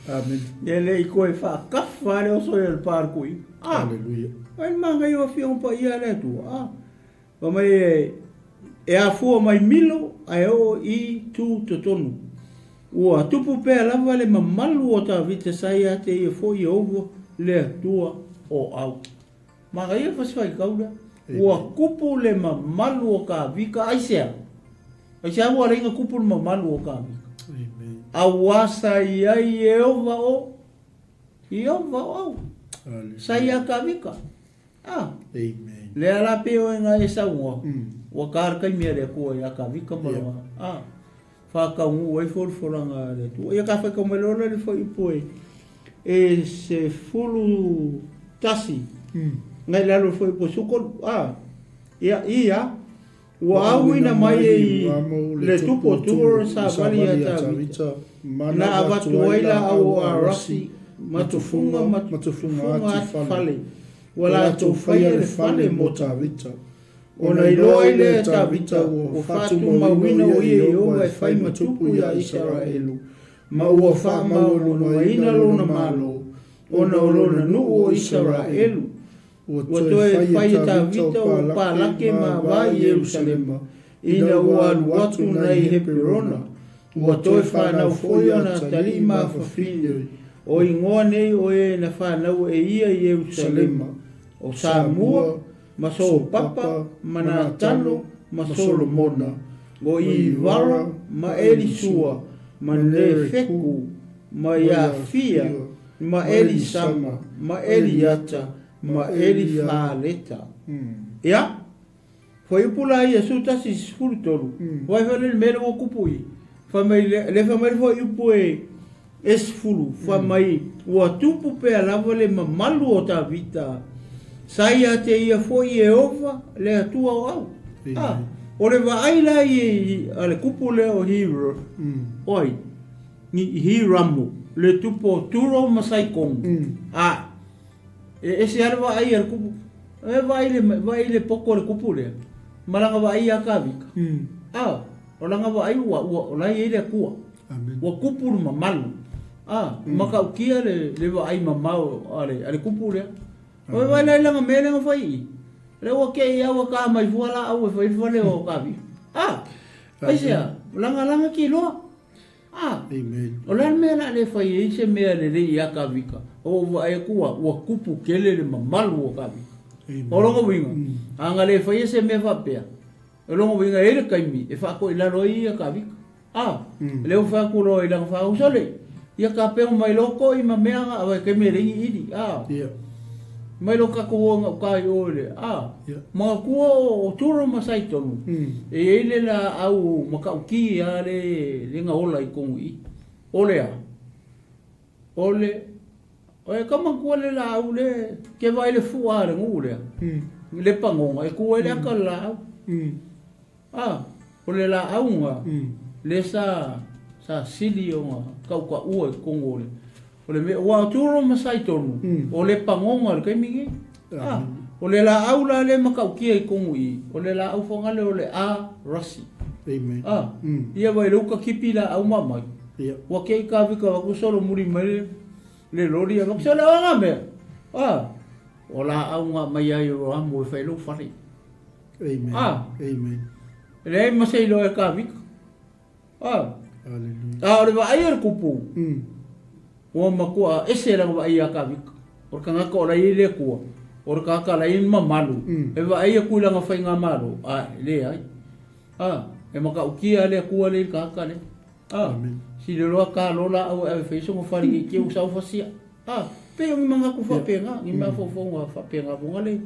Amen. E le i koe whaakafa le oso i le pa le kui. Ah. Hallelujah. Ai manga i o whionga pa ia le atua. Ah. Fa mai e, e afua mai Milo ae oo i tu totonu. Ua tupu pea lava le mamalu o Tavita sa ia te ia foi Ieova le Atua o au. Manaia le fasifaitau lea. Ua kupu le mamalu o Tavita aisea? Aisea ua alai na kupu le mamalu o Tavita? Amen. Auā sa i ai Ieova o Ieova o au. Hallelujah. Sa ia Tavita. Ah. Amen. Lea la pei o e nga e saunoa. Ua ka le taimi a le Atua ia Tavita ma lona. Ah. Faataunuu ai folafolaga a le Atua. Ia ka faitau mai loa le fuaiupu e e 11 ngai lalo le fuaiupu e 13. A, ia, ia, ua auina mai e i le tupu o Turo savali ia Tavita, na avatu ai laau o Arasi ma tufuga ma tufuga ati fale, ua latou faia le fale mo Tavita. Ona iloa ai lea e Tavita ua faatumauina o ia Ieova e fai ma tupu iā Isaraelu, ma ua faamaualulugaina lona malo, ona o lona nuu o Isaraelu. Ua toe fai e Tavita ua palake ma va i Ierusalema, ina ua alu atu nai Heperona. Ua toe fanau foi ona atalii ma afafine, o igoa nei o e na fanau e ia i Ierusalema, o Samua, ma Sopapa, ma Natano, ma Solomona, o Ivara, ma Elisua, ma Nefeku, ma Iafia, ma Elisama, ma Eliata, ma Elifaleta. Ia, fuaiupu la ia 11 13, wai fai le mea le ua kupu i, fai mai le, le fai mai le fuaiupu e, e 10, fai mai, ua tupu pea lava le mamalu o Tavita, sa ia te ia foi Ieova le Atua o au. Ah, o le vaai la i, a le kupu lea o Hira, oi, ni Hiramu, le tupu o Turo ma Saikonu. Ah, e ese lava le vaai a le kupu, e vaai le, vaai le poto o le kupu lea, ma lana vaai ia Tavita. Ah, o lana vaai ua, ua, o la e i ai le Atua. Amen. Ua kupu le mamalu. A, matautia le, le vaai mamao a le, a le kupu lea. Oi vai lai langa mea lea na fai i. Lea ua kei au a ka mai fua la au e fai le fale o ka vi. A, aisea, langa langa ki loa. A, Amen. o le a le mea la le fai ai se mea lelei ia Kavika? O ua vaai atu ua, ua kupu tele le mamalu o Kavika. Amen. O lona uiga, a na le faia se mea faapea, o lona uiga e i ai le taimi e faatoilalo ai ia Kavika. A, lea ua fai atu loa i lana fanau, Sole, ia tapena mai loa toi ma mea na aua e taimi e leai ni ili. A, Ia. mai loa tatou o gauta i o i le, a, Ia. manatua o Turo ma Saitonu, e i ai le laau matauti a le, le na ola i totonu i i. O le a? O le, e ka manatua le laau le, ke vaai le fua a le nuu lea, le panoga, e tu ai le ata o le laau. A, o le laau na, lea sa, sa sili ona tautaua i totonu o le, o le mea, aua o Turo ma Saitonu, o le panoga i le taimi nei. A, o le laau la lea e matautia i totonu i i, o le laau fagale o le a rasi. Amen. A, ia vai le uka kipi laau ma mai. Ia. Ua kei ka vika wa ku solo muri mai le, le lori a vaku, sole o nga mea. A, o laau nga mai ai o amo e whai lou fale. Amen. Ah. Amen. E leai ma se iloa e Kavika. Ah. Hallelujah. A o le vaai a le kupu, ua matua ese lana vaai ia Kavika. O le tagata o la e i ai le Atua, o le tagata o la e i ai le mamalu, e vaai atu i lana faigamalo, a e leai. Ah, e matautia le Atua lea i le tagata lea. Ah, Amen. sili loa ta loa laau e ave e fai sona fale nei te i ua saofasia. Ah, pei o ni manatu faapena, ni mafaufauga faapena foi le.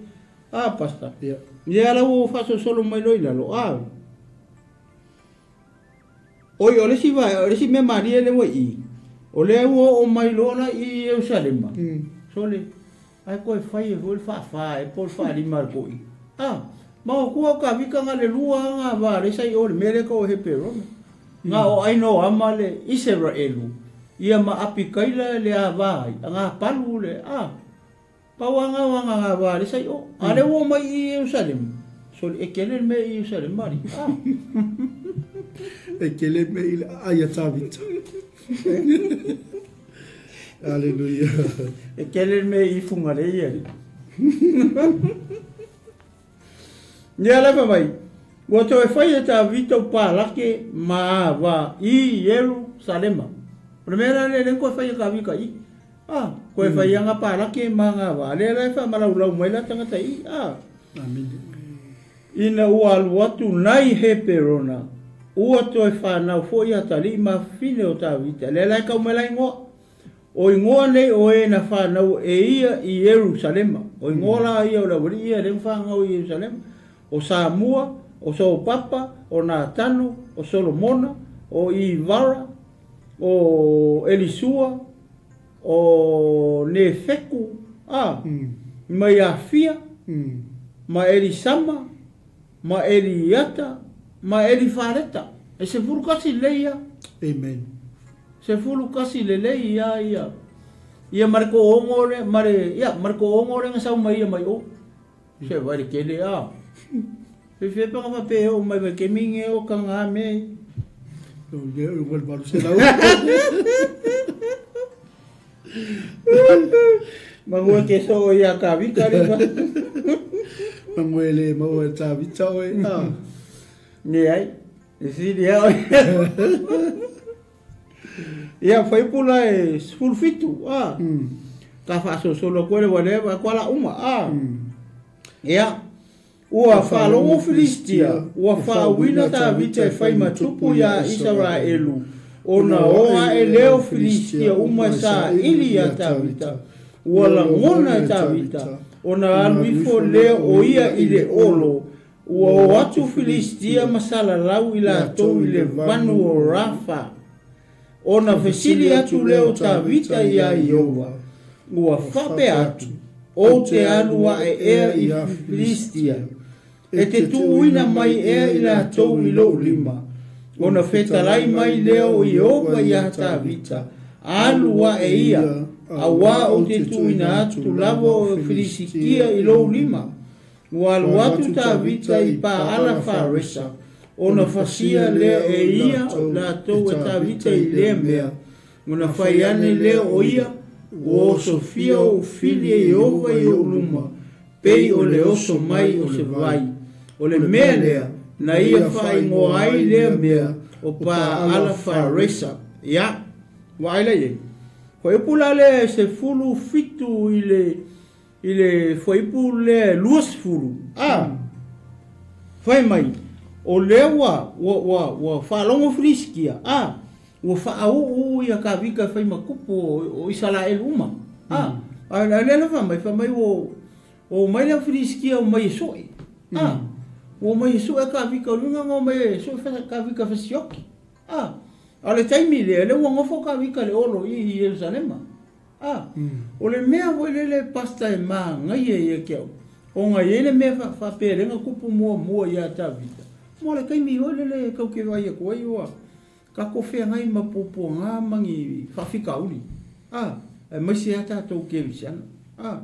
A, Pastor. Ia. Ia la ua faasolosolo mai loa i lalo. A. Oi, o le isi vaega, o le isi mea malie lea ua i i, o lea ua oo mai loa la i Ierusalema, sole, ae toe fai ai foi le faafa ea po o le faalima a le toeaina. A, manatua o Tavita na o le lua lava na va lea sa i o i le mea lea e tau o Heperona. Na o Ainoama le Iseraelu, ia ma Apikaila le ava ai, a Napalu le, a. Pau lava na o ana ava lea sa i o. A lea ua omai i Ierusalema, sole, e tele le mea i Ierusalema, alii. A. E tele mea i le aai a Tavita. Aleluia. E tele le mea i Fugalei, alii. Ia lava mai, ua toe fai e Tavita upalake ma ava i Ierusalema. O le mea la lea lea na toe fai e Tavita i i. A, toe fai ana palake ma ana ava, lea la e faamalaulau mai la tagata i i. A. Amene. Ina ua alu atu nai Heperona, ua toe fanau foi atalii ma fafine o Tavita. Lea la e tau mai la igoa. O igoa nei o e na fanau e ia i Ierusalema. O igoa la ia o le aualii ia lea na fanau i Ierusalema, o Samua, o Sopapa, o Natano, o Solomona, o Ivara, o Elisua, o Nefeku, a, ma Iafia, ma Elisama, ma Eliata, ma Elifaleta. E 11 lelei ia. Amen. 11 lelei ia ia. Ia ma le toaono le, ma le, ia, ma le toaono le na sau mai ia mai o. Se vai le kele a. Fe fe pa ka pe o mai vai ke minge o ka ngā me. O le o le valu se lau. Mangua ke so ia ka vika le ba. Mangua le maua ta vita oe. Ah. Ne ai. E sili a oe. Ia fuaiupu la e 17, a. Ka faasolosolo atu ai le whatever, koa la uma, a. Ia, ua faalogo Filistia, ua faauina Tavita e fai ma tupu iā Isaraelu, ona o aʻe lea o Filistia uma e saili iā Tavita, ua lagona e Tavita, ona alu ifo lea o ia i le olo, Ua o atu Filistia ma salalau i latou i le vanu o Rafa. Ona fesili atu lea o Tavita iā Ieova, ua faapea atu, Ou te alu aʻe ea i Filistia, e te tuuina mai ea i latou i lou lima? Ona fetalai mai lea o Ieova iā Tavita, Alu aʻe ia, auā ou te tuuina atu lava o Filisitia i lou lima. Ua alu atu Tavita i Paala Faresa, ona fasia lea e ia latou e Tavita i lea mea, ona fai ane lea o ia, Ua osofia ou fili e Ieova i ou luma, pei o le oso mai o se vai. O le mea lea na ia faaigoa ai lea mea o Paala Faresa. Ia, vaai la i ai. Fuaiupu la lea e 17 i le I le fuaiupu lea e 20, a, fai mai, o lea ua, ua, ua, ua faalogo Filisitia, a, ua faauu ia Tavita e fai ma tupu o, o Isaraelu uma, a, a, a lea la fai mai, fai mai ua, ua omai le au Filisitia omai e soe, a, ua omai e soe Tavita, o le uiga na omai e soe Tavita fesioki, a, a o le taimi lea, lea ua nofo Tavita i le olo i Ierusalema. A, o le mea foi lele Pastor e manaia ia te au, ona e i ai le mea faapea lea na tupu muamua ia Tavita, mo le taimi foi lele e tau te vaai atu ai ua tatou feagai ma puapuaga ma ni faafitauli, a, aemaise lava tatou kerisiano, a.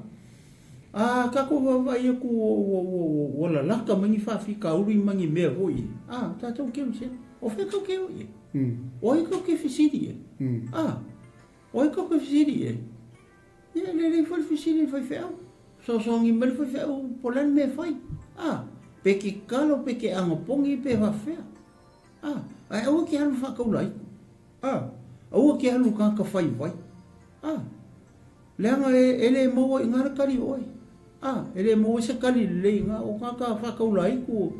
A tatou vaavaai atu ua, ua, ua, ua lalata mai ni faafitauli ma ni mea foi ia, a, tatou kerisiano, o fea tou te o i ai? O ai tou te fesili i ai? A. O ai kou fesili i ai? Ia, e lelei foi le fesili i le faifeau. Fesoasoani mai le faifeau po o le a le mea e fai. A, pe ke kalo, pe ke agopogi, pe faafefea. A, ae aua ke alu faataulaiku. A, aua ke alu tagata fai vai. A, leaga e, e le maua i ina le kali o oe. A, e le maua ai se kali lelei i ina, o tagata faataulaiku,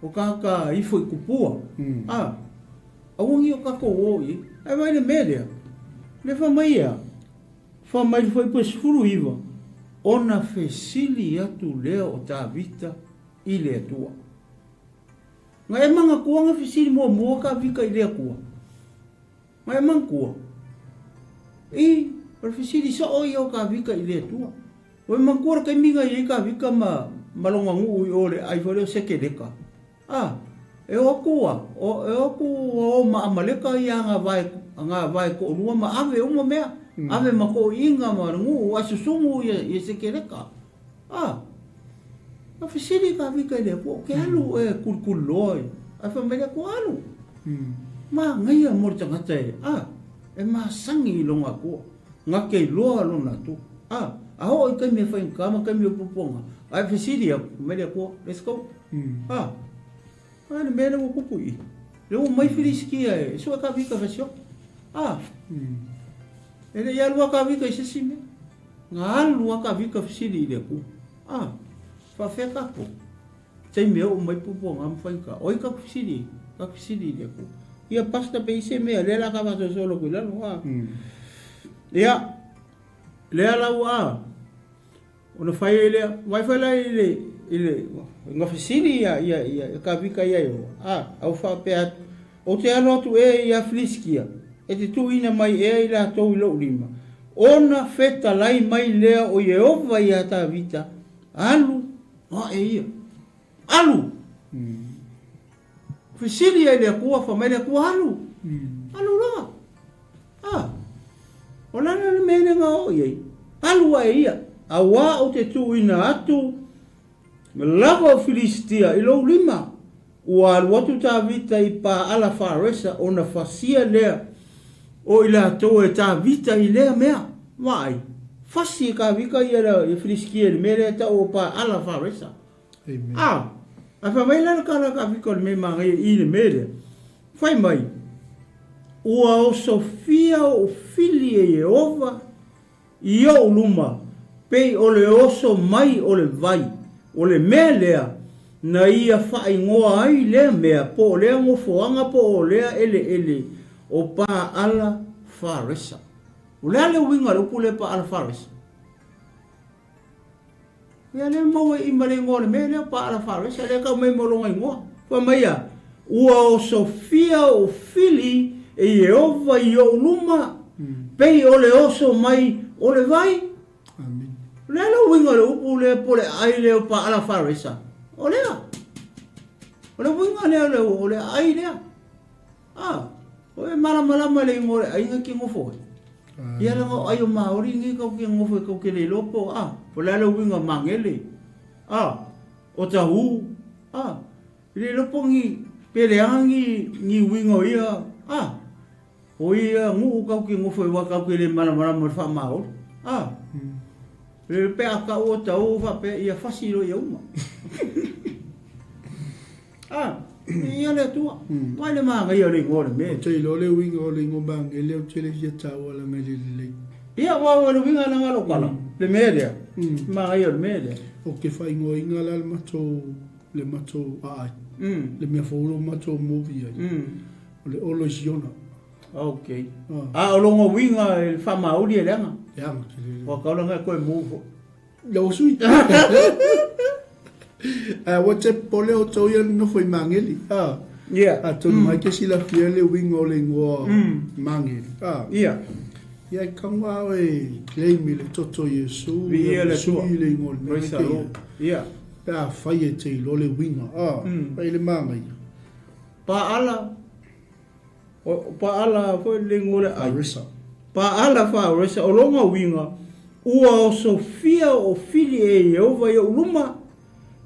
o tagata ifo i kupua. A, Aua nei o tatou o i ai. Ae vaai le mea lea, le fai mai ea, fai mai le fuaiupu e 19, ona fesili atu lea o Tavita i le Atua. Na e manatua na fesili muamua Tavita i le Atua? Ma e manatua, i, o le fesili soo ia o Kavika i le Atua. Ua e manatua le taimi na i ai Kavika ma, ma lona nuu i o le aai foi lea o Sekeleka? A, e o atu a, o, e o atu a o ma Amaleka ia agavae, agavae toalua ma ave uma mea, ave ma toeaiina ma le nuu ae susunu ia, ia Sekeleka. A, na fesili Kavika i le Atua, ou te alu ea e kulikuliloa i, ae fai mai le Atua, Alu. Manaia mo le tagata e, a, e masani i lona Atua, na te iloa lona Atua. A, a oo i taimi e faigata ma taimi o puapuaga, ae fesili atu, fai mai le Atua, Let's go. A, a le mea lea ua tupu i i, lea ua omai Filisitia e sue Kavika fasioki. A, e le i alu lava Kavika i se isi mea. Na alu lava Kavika fesili i le Atua, A, faafefea tatou? Taimi e oo mai puapuaga ma faigata, o ai tatou fesili ai? Tatou fesili i le Atua. Ia Pastor pe i se mea, lea la ka faasoasoa atu i lalo, a. Ia, lea la ua a. Ona fai ai lea, vaai foi la i le, i le, na fesili ia, ia, ia Kavika ia Iehowa, a, a ua faapea atu, Ou te alo atu ea ia Filisitia, e te tuuina mai ea i latou i lou lima? Ona fetalai mai lea o Ieova iā Tavita, Alu ae ia. Alu! Fesili ai le Atua, fai mai le Atua, Alu! Alu loa! A, o le a la le mea lea na oo i ai? Alu ae ia, auā ou te tuuina atu lava o Filisitia i lou lima. Ua alu atu Tavita i Paala Faresa ona fasia lea o i latou e Tavita i lea mea. Vaai, fasi e Tavita ia ia Filisitia i le mea lea e tau o Paala Faresa. A, ae fai mai la le tala a Tavita o le mea manaia i le mea lea. Fai mai, Ua osofia ou fili e Ieova i ou luma, pei o le oso mai o le vai, o le mea lea na ia faaigoa ai lea mea po o lea nofoaga po o lea eleele o Paala Faresa. O le a le uiga o le upu lea Paala Faresa? Ia lea maua i ma le igoa o le mea lea o Paala Faresa, lea tau mai mo lona igoa. Fai mai a, Ua osofia ou fili e Ieova i ou luma, pei o le oso mai o le vai. Amen. O le a le uiga o le upu lea po o le aai lea o Paala Faresa? O lea. O le uiga lea o le aai lea. A, o e malamalama i le igoa o le aiga e te nofo ai. Ia leaga o ai o Maori nei kau ke nofo i kau ke le iloa po a, po le a le uiga o Magele, a, o Tahu, a, i le iloa po ni, pe leaga ni, ni uiga o ia, a, o ia nuu kau ke nofo i wa kau ke le malamalama i le faa-Maori, a. Le pe a kau o Tahu faapea ia fasi loa ia uma. A, ia le Atua. Mai le manaia o le igoa o le mea. Ou te iloa le uiga o le igoa Magele ou te le fia taua leaga e le lelei. Ia, aua o le uiga leaga lou tala, le mea lea, manaia o le mea lea. Ou te faaigoaina la le matou, le matou aai, le mea fou lea ua matou move i ai, o le Olo i Siona. Ok. A o lona uiga e faamaoli e leaga. Leaga tele. Ua tau leaga e toe move foi. Lau sui. Ae aua te popole outou ia nofo i Mageli. A. Yeah. Atonu mai ke silafia le uiga o le igoa Mageli. A. Yeah. Ia e kau a oe claim i le toto o Iesu. Viia le Atua. Sui le igoa o le mea Praise the Lord. Yeah. Pe a fai e te iloa le uiga. A. Fai le manaia. Paala. O Paala foi le igoa o le ai. Faresa. Paala Faresa, o lona uiga, ua osofia o fili e Ieova i ou luma,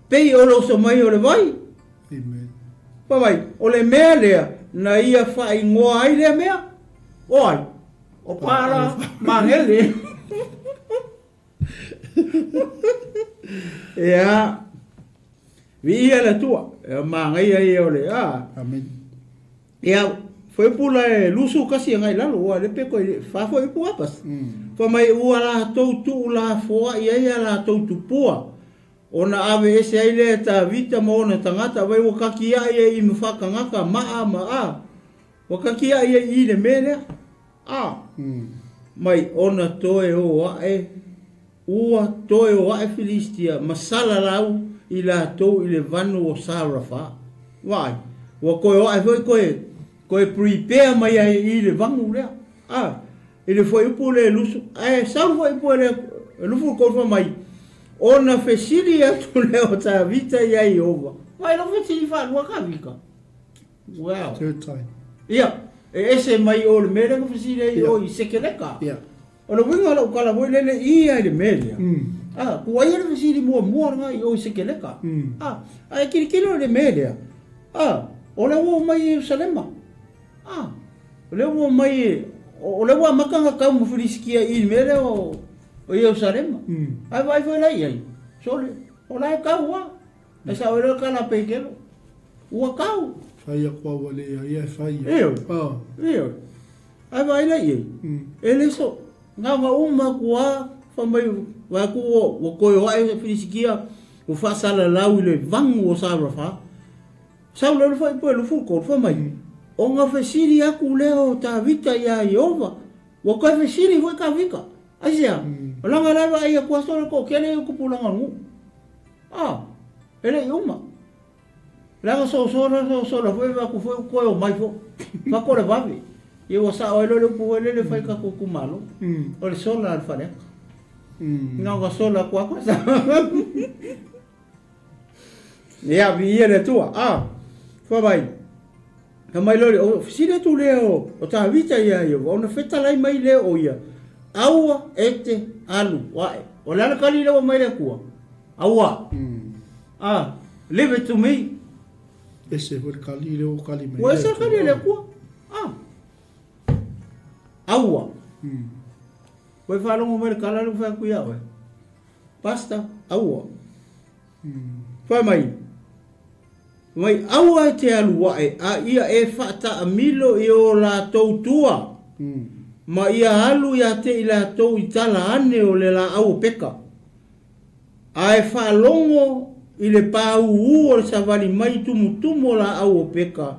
pei o le oso mai o le vai. Amen. Fai mai, o le mea lea na ia faaigoa ai lea mea, o ai? O Paala Magele. Ia, viia le Atua, e manaia ia o le, a. Amen. Ia, fuaiupu la e 21 agai i lalo, ua le pe koe fa fuaiupu apas. Fai mai ua latou tuulafoai ai a latou tupua, ona ave ese ai lea e Tavita ma ona tagata, vai ua kakiai ai i ma faakagaka maa ma a, ua kakiai ai i le mea lea. A, mai ona toe o ae, ua toe o ae Filistia ma salalau i latou i le vanu o Sarafa. Vaai, ua toe o ae foi toe. Toe prepare mai ai i le vagu lea. A, i le fuaiupu lea e lusu, ae sau le fuaiupu e le 23 fai mai, Ona fesili atu lea o Tavita iā Ieova, Vaai lau fesili faalua Tavita. Wow. Third time. Ia, e ese mai o le mea lea na fesili ai o i Sekeleka. Ia. O le uiga o lau tala foi lele i ia i le mea lea. A, tuaia le fesili muamua lena i o i Sekeleka. A, ae tilotilo i le mea lea. A, o lea ua omai i Ierusalema. A, o lea ua omai, o lea ua amata ona tau ma Filisitia i le mea lea o Ierusalema. Ae vaai foi la i ai, sole, o la e tau lava. E sao ai loa le tala a Petelo, Ua tau. Fai aku au ua leai ae fai au. Ioe. Ioe. Ae vaai la i ai, e le so, na ona uma atu lava, fai mai, vaai atu ua toe o ae Filisitia, ua faasalalau i le vanu o Sarafa. Sau lea le fuaiupu e 23, fai mai, Ona fesili atu lea o Tavita iā Ieova, ua toe fesili foi Tavita, Aisea? Leaga o la e vaai atu lava solo toatele ia o tupulaga o le nuu. A, e le i uma. Leaga sosola sosola foi vaai atu foi ua toe omai foi. Fatu o le vave. Ia ua sao ai loa le upu foi lele e fai i tatou itumalo. O le sola a le Faleata. Na ona sola atu lava koe sa. Ia, viia le Atua. A, fai mai, fai mai loa le, o fesili atu lea o, o Tavita ia Ieova, ona fetalai mai lea o ia, Aua e te alu ae. O le a le kali lea ua aumai le Atua? Aua. A, leave it to me. Ese foi le kali lea ua kali mai. Ua ese le kali a le Atua. A, aua. Ua e faalogo mai le tala lea ua fai atu ia oe. Pastor, aua. Fai mai, mai aua e te alu ae a ia e faataamilo i o latou tua, ma ia alu ia te i latou i tala ane o le laau o peka. A e faalogo i le pāūū o le savali mai tumutumu o laau o peka,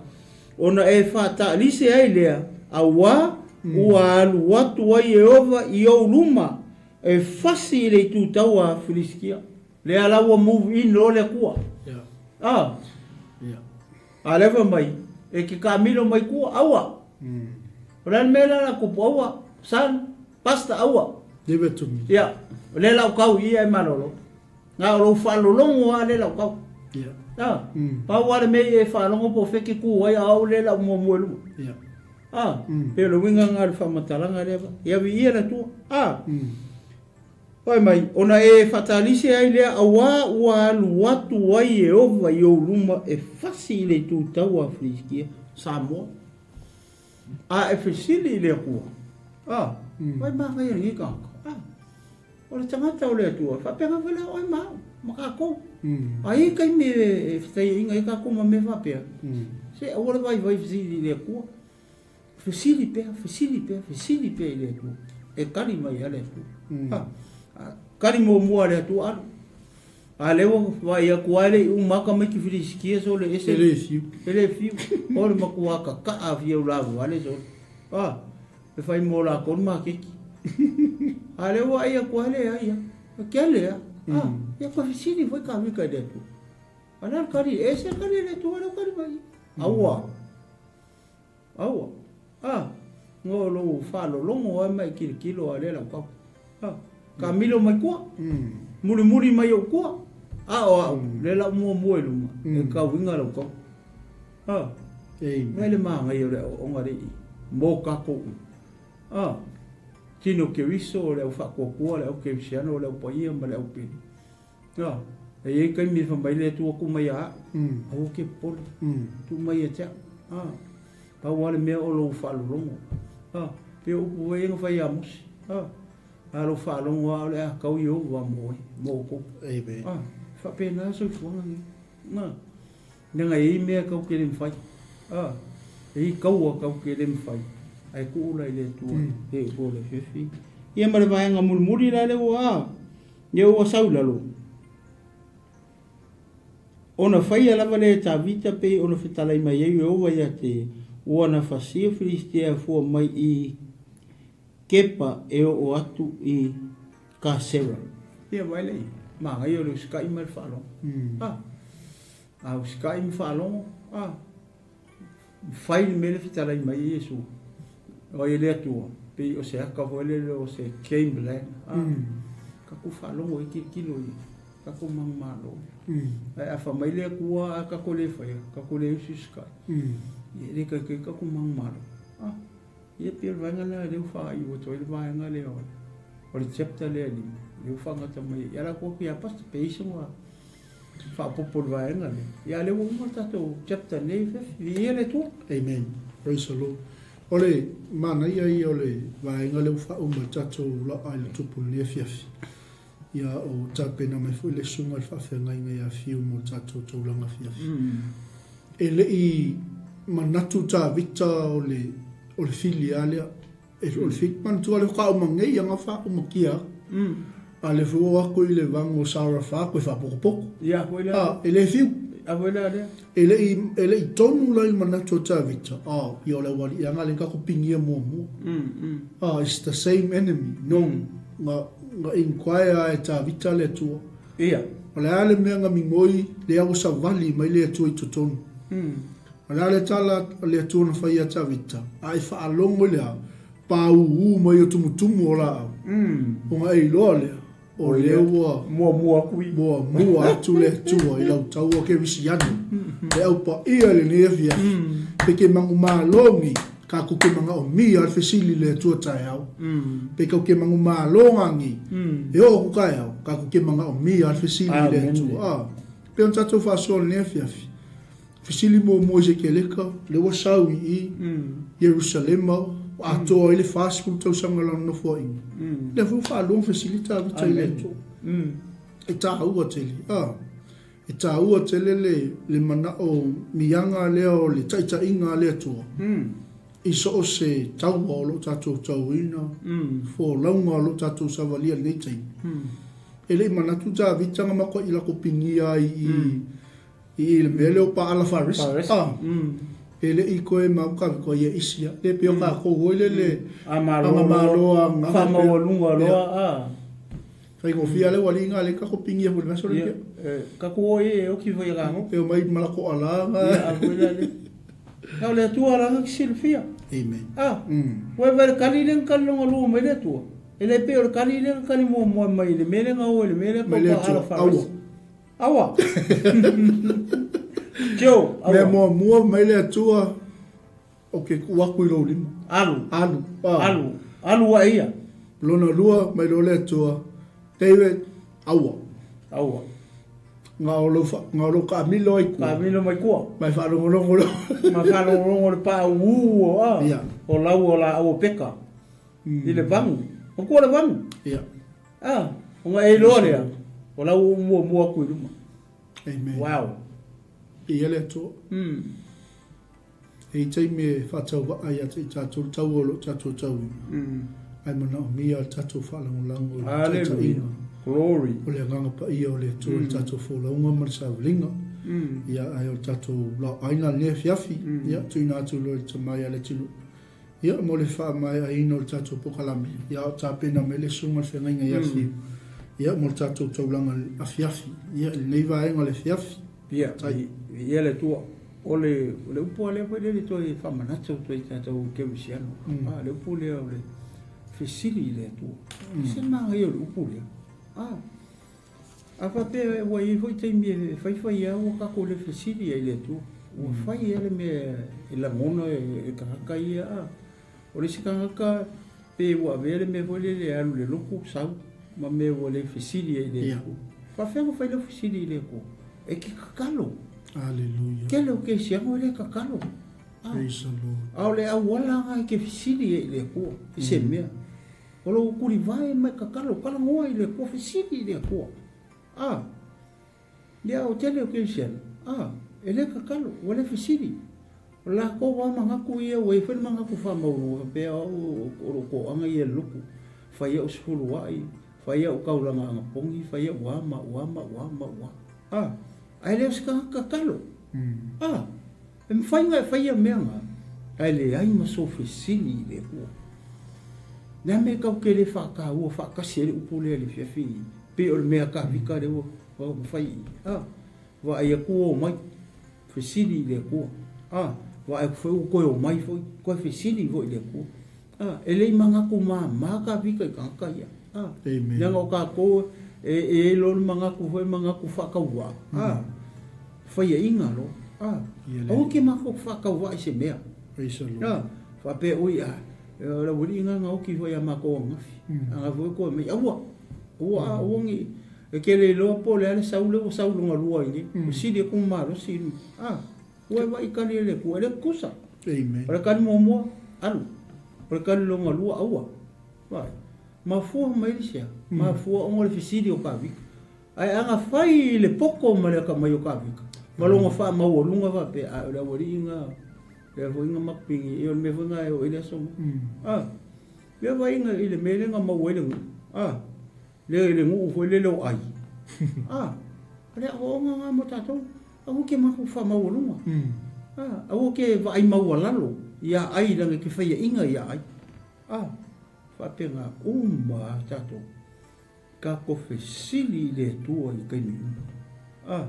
ona e faataalise ai lea, auā ua alu atu ai Ieova i ou luma e fasi i le itu taua a Filisitia. Lea la ua move in loa le Atua. Yeah. Ah. Yeah. A lea fai mai, e te taamilo mai tua, aua. O le a le mea lea la tupu, aua. Son, pastor, aua. Leave it to me. Ia, o lea la o tau i ia e malolo. Na o lou faalologo lava lea la o tau. Yeah. Ah. Pau lava le mea ia e faalogo po o fea e te tu ai, a o au lea la o muamua i luma. Yeah. Ah. Pei o le uiga lena o le faamatalaga lea. Ia viia le Atua. Ah. Fai mai, ona e faatalise ai lea, auā ua alu atu ai Ieova i ou luma e fasi i le itu taua a Filisitia, Samoa. A e fesili i le Atua, a, vai manaia lenei tagata, a, o le tagata o le Atua, e faapena foi la oe ma au, ma tatou. A i ai taimi e fetaiaiga ai tatou ma mea faapea, se aua le vaivai fesili i le Atua. Fesili pea, fesili pea, fesili pea i le Atua, e tali mai lava le Atua. Ha, tali muamua a le Atua, alu. A lea ua vaai atu lava e le i uma lava tamaiti Filisitia sole ese. E le fiu. E le fiu. O le matua kakaa fiau lavevale sole. Ha, e fai mo latou le maketi. A lea ua vaai atu lava e leai lava. E kele lava. Ha, ia toe fesili foi Kavika i le Atua. A le a le tali, e ese le tali a le Atua lea ua tali mai. Aua. Aua, a, no lou faalologo lava ma e tilotilo a lea lau kau. A, kamilo mai tua, mulimuli mai ou tua, a o au, lea la u muamua i luma, e kauiga lau kau. A, mai le manaia o le aoaoga lea i i, mo kakou uma. A, tino Keriso o le au faatuatua, le au Kerisiano o le au paia ma le au pele. A, e i ai taimi e fai mai le Atua, Tuu mai ia au, aua ke popole, tuu mai ia te au. A, pau lava le mea o lou faalologo. A, pei o upu foi ia na fai ia Mose. A, a lou faalogo lava o le a tau Ieova mo oe, mo outou. Amen. A, e faapena le soifuaga lenei. A, leaga e i ai mea tatou te le mafai. A, e i ai taua tatou te le mafai, ae tuu la i le Atua e oo i le afiafi. Ia ma le vaega mulimuli la lea ua, a, Ia ua sau i lalo. Ona faia lava lea e Tavita pei ona fetalai mai ai Ieova ia te ua na fasia Filisitia e afua mai i Kepa e oo atu i Kasera. Ia vaai lea i ai. Manaia o le usikai ma le faalogo. A, a usikai ma faalogo, a. Fai le mea lea e fetalai mai ai Iesu, o ai le Atua, pei o se aka foi lele o se game plan, a, tatou faalogo ai tilotilo i tatou manumalo. Ae a fai mai le Atua a tatou le faia, tatou le usiusitai, ia e le taitai tatou manumalo. A, ia pei o le vaega lena lea ua faaiu atu ai le vaega lea o le chapter lea e 5, lea ua faagata mai ai. Ia ala atu atu ia Pastor, pe i ai sona faaopoopo i le vaega lea. Ia a lea ua uma le tatou chapter nei, Fefe. Viia le Atua. Amen. Praise the Lord. O le manaia ia o le vaega lea ua faauma e tatou laoa i le tupu i lenei afiafi. Ia o tapena mai foi le susuga i le faafeagaiga ia Fiu mo le tatou taulaga afiafi. E le i manatu Tavita o le o le fili lava lea. E o le fili manatua le faauma nei anga faauma kia. A le foi o aku i le vago o Sarafa koe faapokopoko. Ia foi lea. A e le fiu. A foi lea lea. E le i e le i tonu la i le manatu o Tavita, a ia o le aualiiaga lea ka kupigia muamua. A it's the same enemy. No. Nga nga inquire a e Tavita le Atua. Ia. O le a le mea nga migoi lea ua savali mai le Atua i totonu. O le a le tala a le Atua na fai ia Tavita, a e faalogo i le a, pāūū mai o tumutumu o laau, ona e iloa lea, o lea ua muamua atu i muamua atu le Atua i lau taua kerisiano, le au paia i lenei afiafi, pe ke manumalo ni, kakou ke manaomia le fesili i le Atua taeao, pe kau ke manumalo ni, e oo aku taeao, kakou ke manaomia le fesili i le Atua. A, pei ona tatou faasoa i lenei afiafi, Fesili muamua i se Keleka, lea ua sau i i, Ierusalema, ua atoa ai le 40 tausaga o lana nofoaiga. Lea foi ua faalua ona fesili Tavita i le Atua. E taua tele, a, e taua tele le, le manao miaga lea o le taitaiga a le Atua i so o se taua o lo o tatou tauina, folauga o lo o tatou savalia i lenei taimi. E le i manatu Tavita na matuai lako pigia ai i I le mea lea o Paala Farisi. Farisi. Ah. E le i koe mau ka ko ia isi a. Le pe o ka ko hoi le le. A malo. Anga malo a nga. Fa maualuga loa a. Fai go fia le wali nga le ka ko pingi fo le maso le. Ka ko e o ki foi ga. E o mai mala ko ala nga. Ia a foi la le. Na o le Atua la nga silafia. Amen. Ah. Ua vai le kali le kali longa lua mai le Atua. E le pe o le kali le kali muamua mai le mele nga o le mele ko Paala Farisi. Aua! Joe, aua. Mea muamua mai le Atua, o ke kuu aku i lou lima. Alu. Alu. Ah. Alu. Alu ae ia. Lona lua mai loa le Atua, David, aua. Aua. Nga o lou, fa, nga o lou kaamilo ai kua. Kaamilo mai kua. Mai faalogologo lo. Ma faalogologo le paauu o a. Ia. O lau o laau o peka. I le vagu. O kua le vagu. Ia. Ah, ona e iloa lea, o la ua ou muamua atu i luma. Amen. Wow. Viia le Atua. E i taimi e faatauvaa ia te i tatou le taua o lo o tatou tauina. Ae manaomia le tatou faalagolago i le taitaiga. Glory. O le Agaga Paia o le Atua i le tatou folauga ma le sauvaliga. Ia, ae o le tatou laoaina lenei afiafi, ia, tuuina atu loa i le Tama ia Leatinuu. Ia, mo le faamaeaina o le tatou pokalame, ia, a o tapena mai le Susuga i le Feagaiga ia Fiu, ia, mo le tatou taulaga afiafi, ia, i lenei vaega o le afiafi. Ia, viia le Atua. O le, o le upu lava lea foi lele toe faamanatu atu ai i tatou kerisiano, a, le upu lea o le fesili i le Atua. Se manaia o le upu lea. A, A faapea ua i ai foi taimi e faifai lava ua tatou le fesili ai i le Atua. Ua fai lava le mea e lagona e le tagata ia. A o le isi tagata pe ua avea le mea foi lele e alu i le lotu sau ma mea ua le fesili ai i le Atua. Faafefea ona fai lau fesili i le Atua? E te tatalo. Aleluia. Tele o kerisiano e le tatalo. Praise the Lord. A o le auala lena e te fesili ai i le Atua i se mea. O lou tulivae mai kakalo talanoa i le Atua fesili i le Atua. A, ia o tele o kerisiano, a, e le kakalo, ua le fesili. O lakou a manatu ia ua i ai foi le manatu faamaualuga faapea o au o lou toaga ia i le lotu, fai au sefuluai, fai au taulaga anapogi, fai au a ma au a ma au a ma au a. A, ae le o se tagata kakalo. A, E mafai ona e faia mea na, ae leai ma sou fesili i le Atua. Le a mea tatou te le faataua faatasi ai le upu lea i le afiafi pei o le mea a Tavita lea ua fai i i? A, vaai atu o mai, fesili i le Atua. A, Vaai atu foi ua toe omai foi, toe fesili foi i le Atua. A, e le i manatu mama Kavika i tagata ia. A, leaga o tatou e i ai loa le manatu foi, manatu faatauvaa. A, faiaina loa. A, aua te matou faatauvaa i se mea. A, faapea, ui a, o le aualii lena na oti foi ia matou ananafi. A na foi toe aumai, aua, aua, aua ne i, e te le iloa po o le a le sau lea ua sau lona lua ai nei. Ua sili atu le malosi i le, a. Ua e vaai tali a le Atua, e le tutusa. Amen. O le tali muamua, alu. O le tali lona lua, aua. Vaai. Mafua mai le sea? Mafua ona o le fesili o Kavika. Ae a na fai i le poto ma le atamai o Kavika, ma lona faamaualuga faapea, a o le aualii na, lea foi na matou pigi, o le mea foi na e oo ai le aso ma. A, lea vaaiga i le mea lea na maua ai le nuu. A, Le le nuu foi lele o ai. A, o le aoaoga na mo tatou. Aua ke matou faamaualuga. A, aua ke vaai maualalo ia ai leaga e te faiaina ia ai. A, faapena uma a tatou. Tatou fesili i le Atua i taimi uma. A,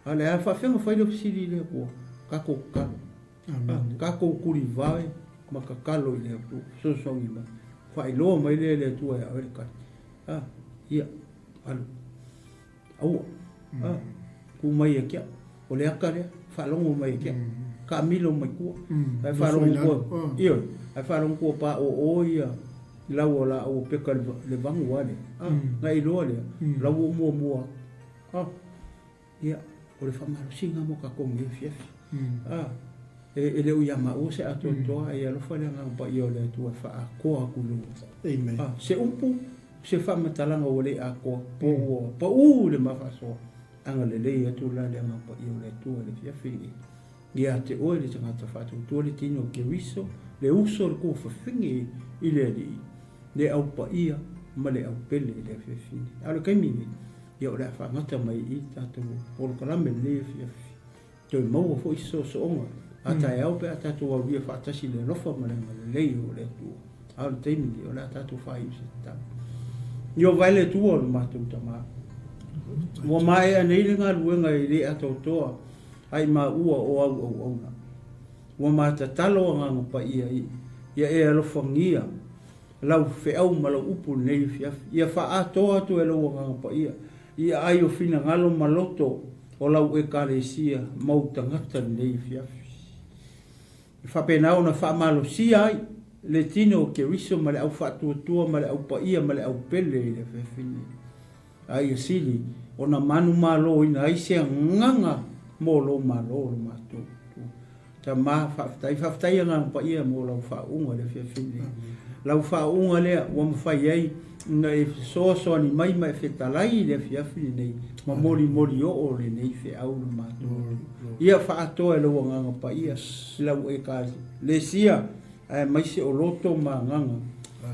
a o le a faafefea ona fai lou fesili i le Atua? Tatou tatalo. A, tatou tulivae ma tatalo i le Atua, fesoasoani mai. Faailoa mai lea e le Atua ia oe le tali. A, ia, alu. Aua. A, tu mai ia te au. O le ata lea, faalogo mai ia te au. Taamilo mai tua. Ae faalogo tua, ioe, ae faalogo tua paoo ia lau o laau o peka i le vagu a lea. A, na e iloa lea, o la ua ou muamua atu. A. Ia, o le faamalosiga mo tatou nei afiafi. A, e le o ia maua se atoatoa, ae ia alofa le Agaga Paia o le Atua e faaatoa atu i lou upu. Amen. A, se upu, se faamatalaga ua le atoa, po ua pau i le mafaasoa, agalelei atu la le Agaga Paia o le Atua i le afiafi lenei. Ia te oe le tagata faatuatua le tino o Keriso, le uso o le tuafafine i le Alii, le au paia ma le au pele i le afiafi nei. A o le taimi lenei, ia o le a faagata mai i tatou polokalame lenei afiafi. Toe maua foi se soosooga a taeao pe a tatou aulia faatasi i le alofa ma le agalelei o le Atua. A o le taimi lenei, o le a tatou faaiu se tatalo. Ieova e le Atua o le matou Tama. Ua maea nei le galuega e le atoatoa ai maua o au auauna. Ua ma tatalo agaga paia ia e alofagia lau feau ma lau upu i lenei afiafi. Ia faaatoa atu e lou Agaga Paia i aai o finagalo ma loto o lau Ekalesia ma ou tagata i lenei afiafi. E faapena ona faamalosia ai le tino o Keriso ma le au faatuatua ma le au paia ma le au pele i le afiafi nei. A ia sili ona manumaloina ai se agaga mo lou Malo lo matou Atua. Tama, faafetai, faafetai Agaga Paia mo lau faauuga i le afiafi nei. Lau faauuga lea ua mafai ai ona e fesoasoani mai ma e fetalai i le afiafi lenei ma molimoli oo lenei feau lo matou Atua. Ia faaatoa e lou Agaga Paia i lau Ekalesia aemaise o loto ma agaga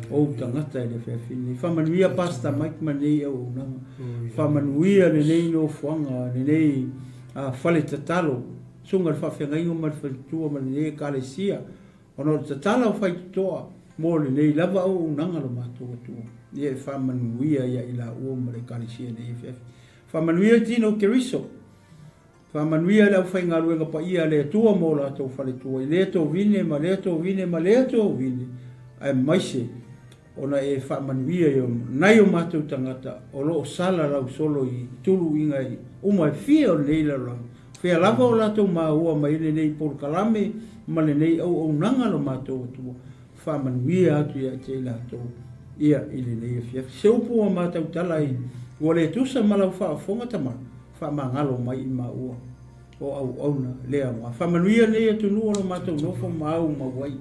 o ou tagata i le afiafi nei. Faamanuia Pastor Mike ma lenei auaunaga. Faamanuia lenei nofoaga, lenei fale tatalo, susuga i le faafeagaiga ma le faletua ma lenei ekalesia, ona o le tatala o faitotoa mo lenei lava auaunaga lo matou Atua. Ia e faamanuia ia i laua ma le ekalesia i lenei afiafi. Faamanuia tino Keriso. Faamanuia le aufaigaluega paia a le Atua mo latou faletua i lea tovine ma lea tovine ma lea tovine, aemaise ona e faamanuia i nai o matou tagata o lo o sala lausolo i tuluiga uma e fia o lenei lalolagi, fea lava o latou maua mai ai lenei polokalame ma lenei auaunaga lo matou Atua, faamanuia atu ia te i latou ia i lenei afiafi. Se upu ua matau tala ai, ua le tusa ma lau faafofoga tama, faamagalo mai i maua o auauna le aoga. Faamanuia lenei atunuu o lo matou nofo ma au mau ai.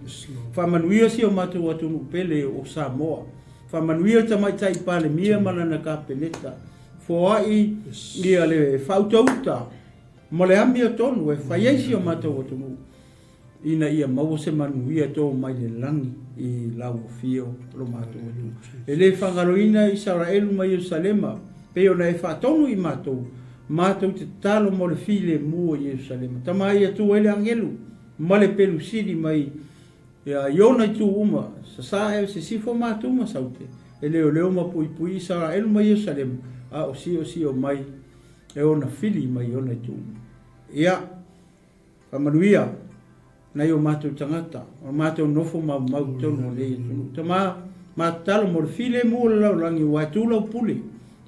Faamanuia si o matou atunuu pele o Samoa. Faamanuia le Tamaitai Palemia ma lana Kapeneta. Foai ia le faautauta ma le amiotonu e fai ai si o matou atunuu ina ia maua se manuia to mai le lagi i lau afio lo matou Atua. E le faagaloina Isaraelu ma Ierusalema, pei ona e faatonu i matou, matou te tatalo mo le filemu o Ierusalema. Tama ia tu ai le agelu ma le pelu sili mai i ona itu uma, sasae, sisifo matou ma saute, e leoleo ma puipui Isaraelu ma Ierusalema, a o siosio mai e ona fili mai ona itu uma. Ia, faamanuia. Nai o matou tagata, o matou nofo maumau i totonu o lenei atunuu. Tama, ma tatalo mo le filemu o le lalolagi aua e tu lau pule,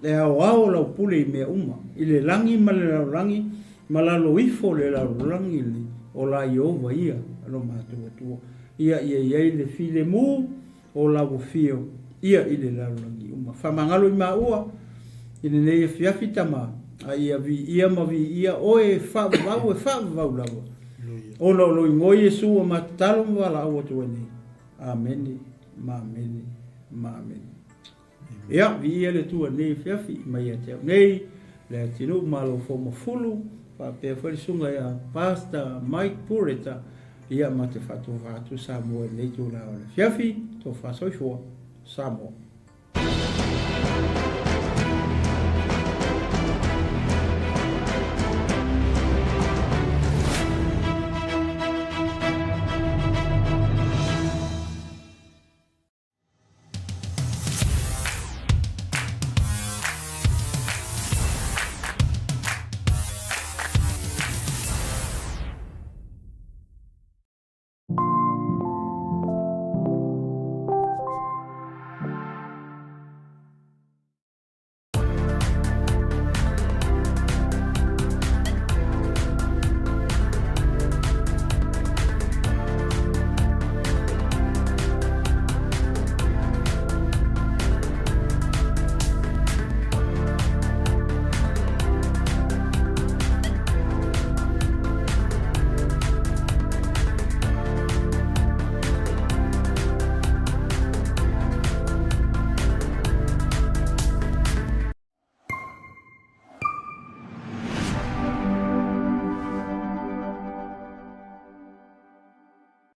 e aoao lau pule i mea uma, i le lagi ma le lalolagi ma lalo ifo o le lalolagi lenei, o la Ieova ia lo matou Atua. Ia ia i ai le filemu o lau afio ia i le lalolagi uma. Faamagalo i maua i lenei afiafi tama, a ia viia ma viia oe e faavavau e faavavau lava, ona o lou igoa Iesu ua ma tatalo ma valaau atu ai nei. Amene, ma amene, ma amene. Ia, viia le Atua i lenei afiafi mai ia te au nei, Leatinuu Malo Foumafulu, faapea foi le susuga ia Pastor Mike Pureta, ia ma te faatofa atu Samoa i lenei itula o le afiafi, tofa soifua, Samoa.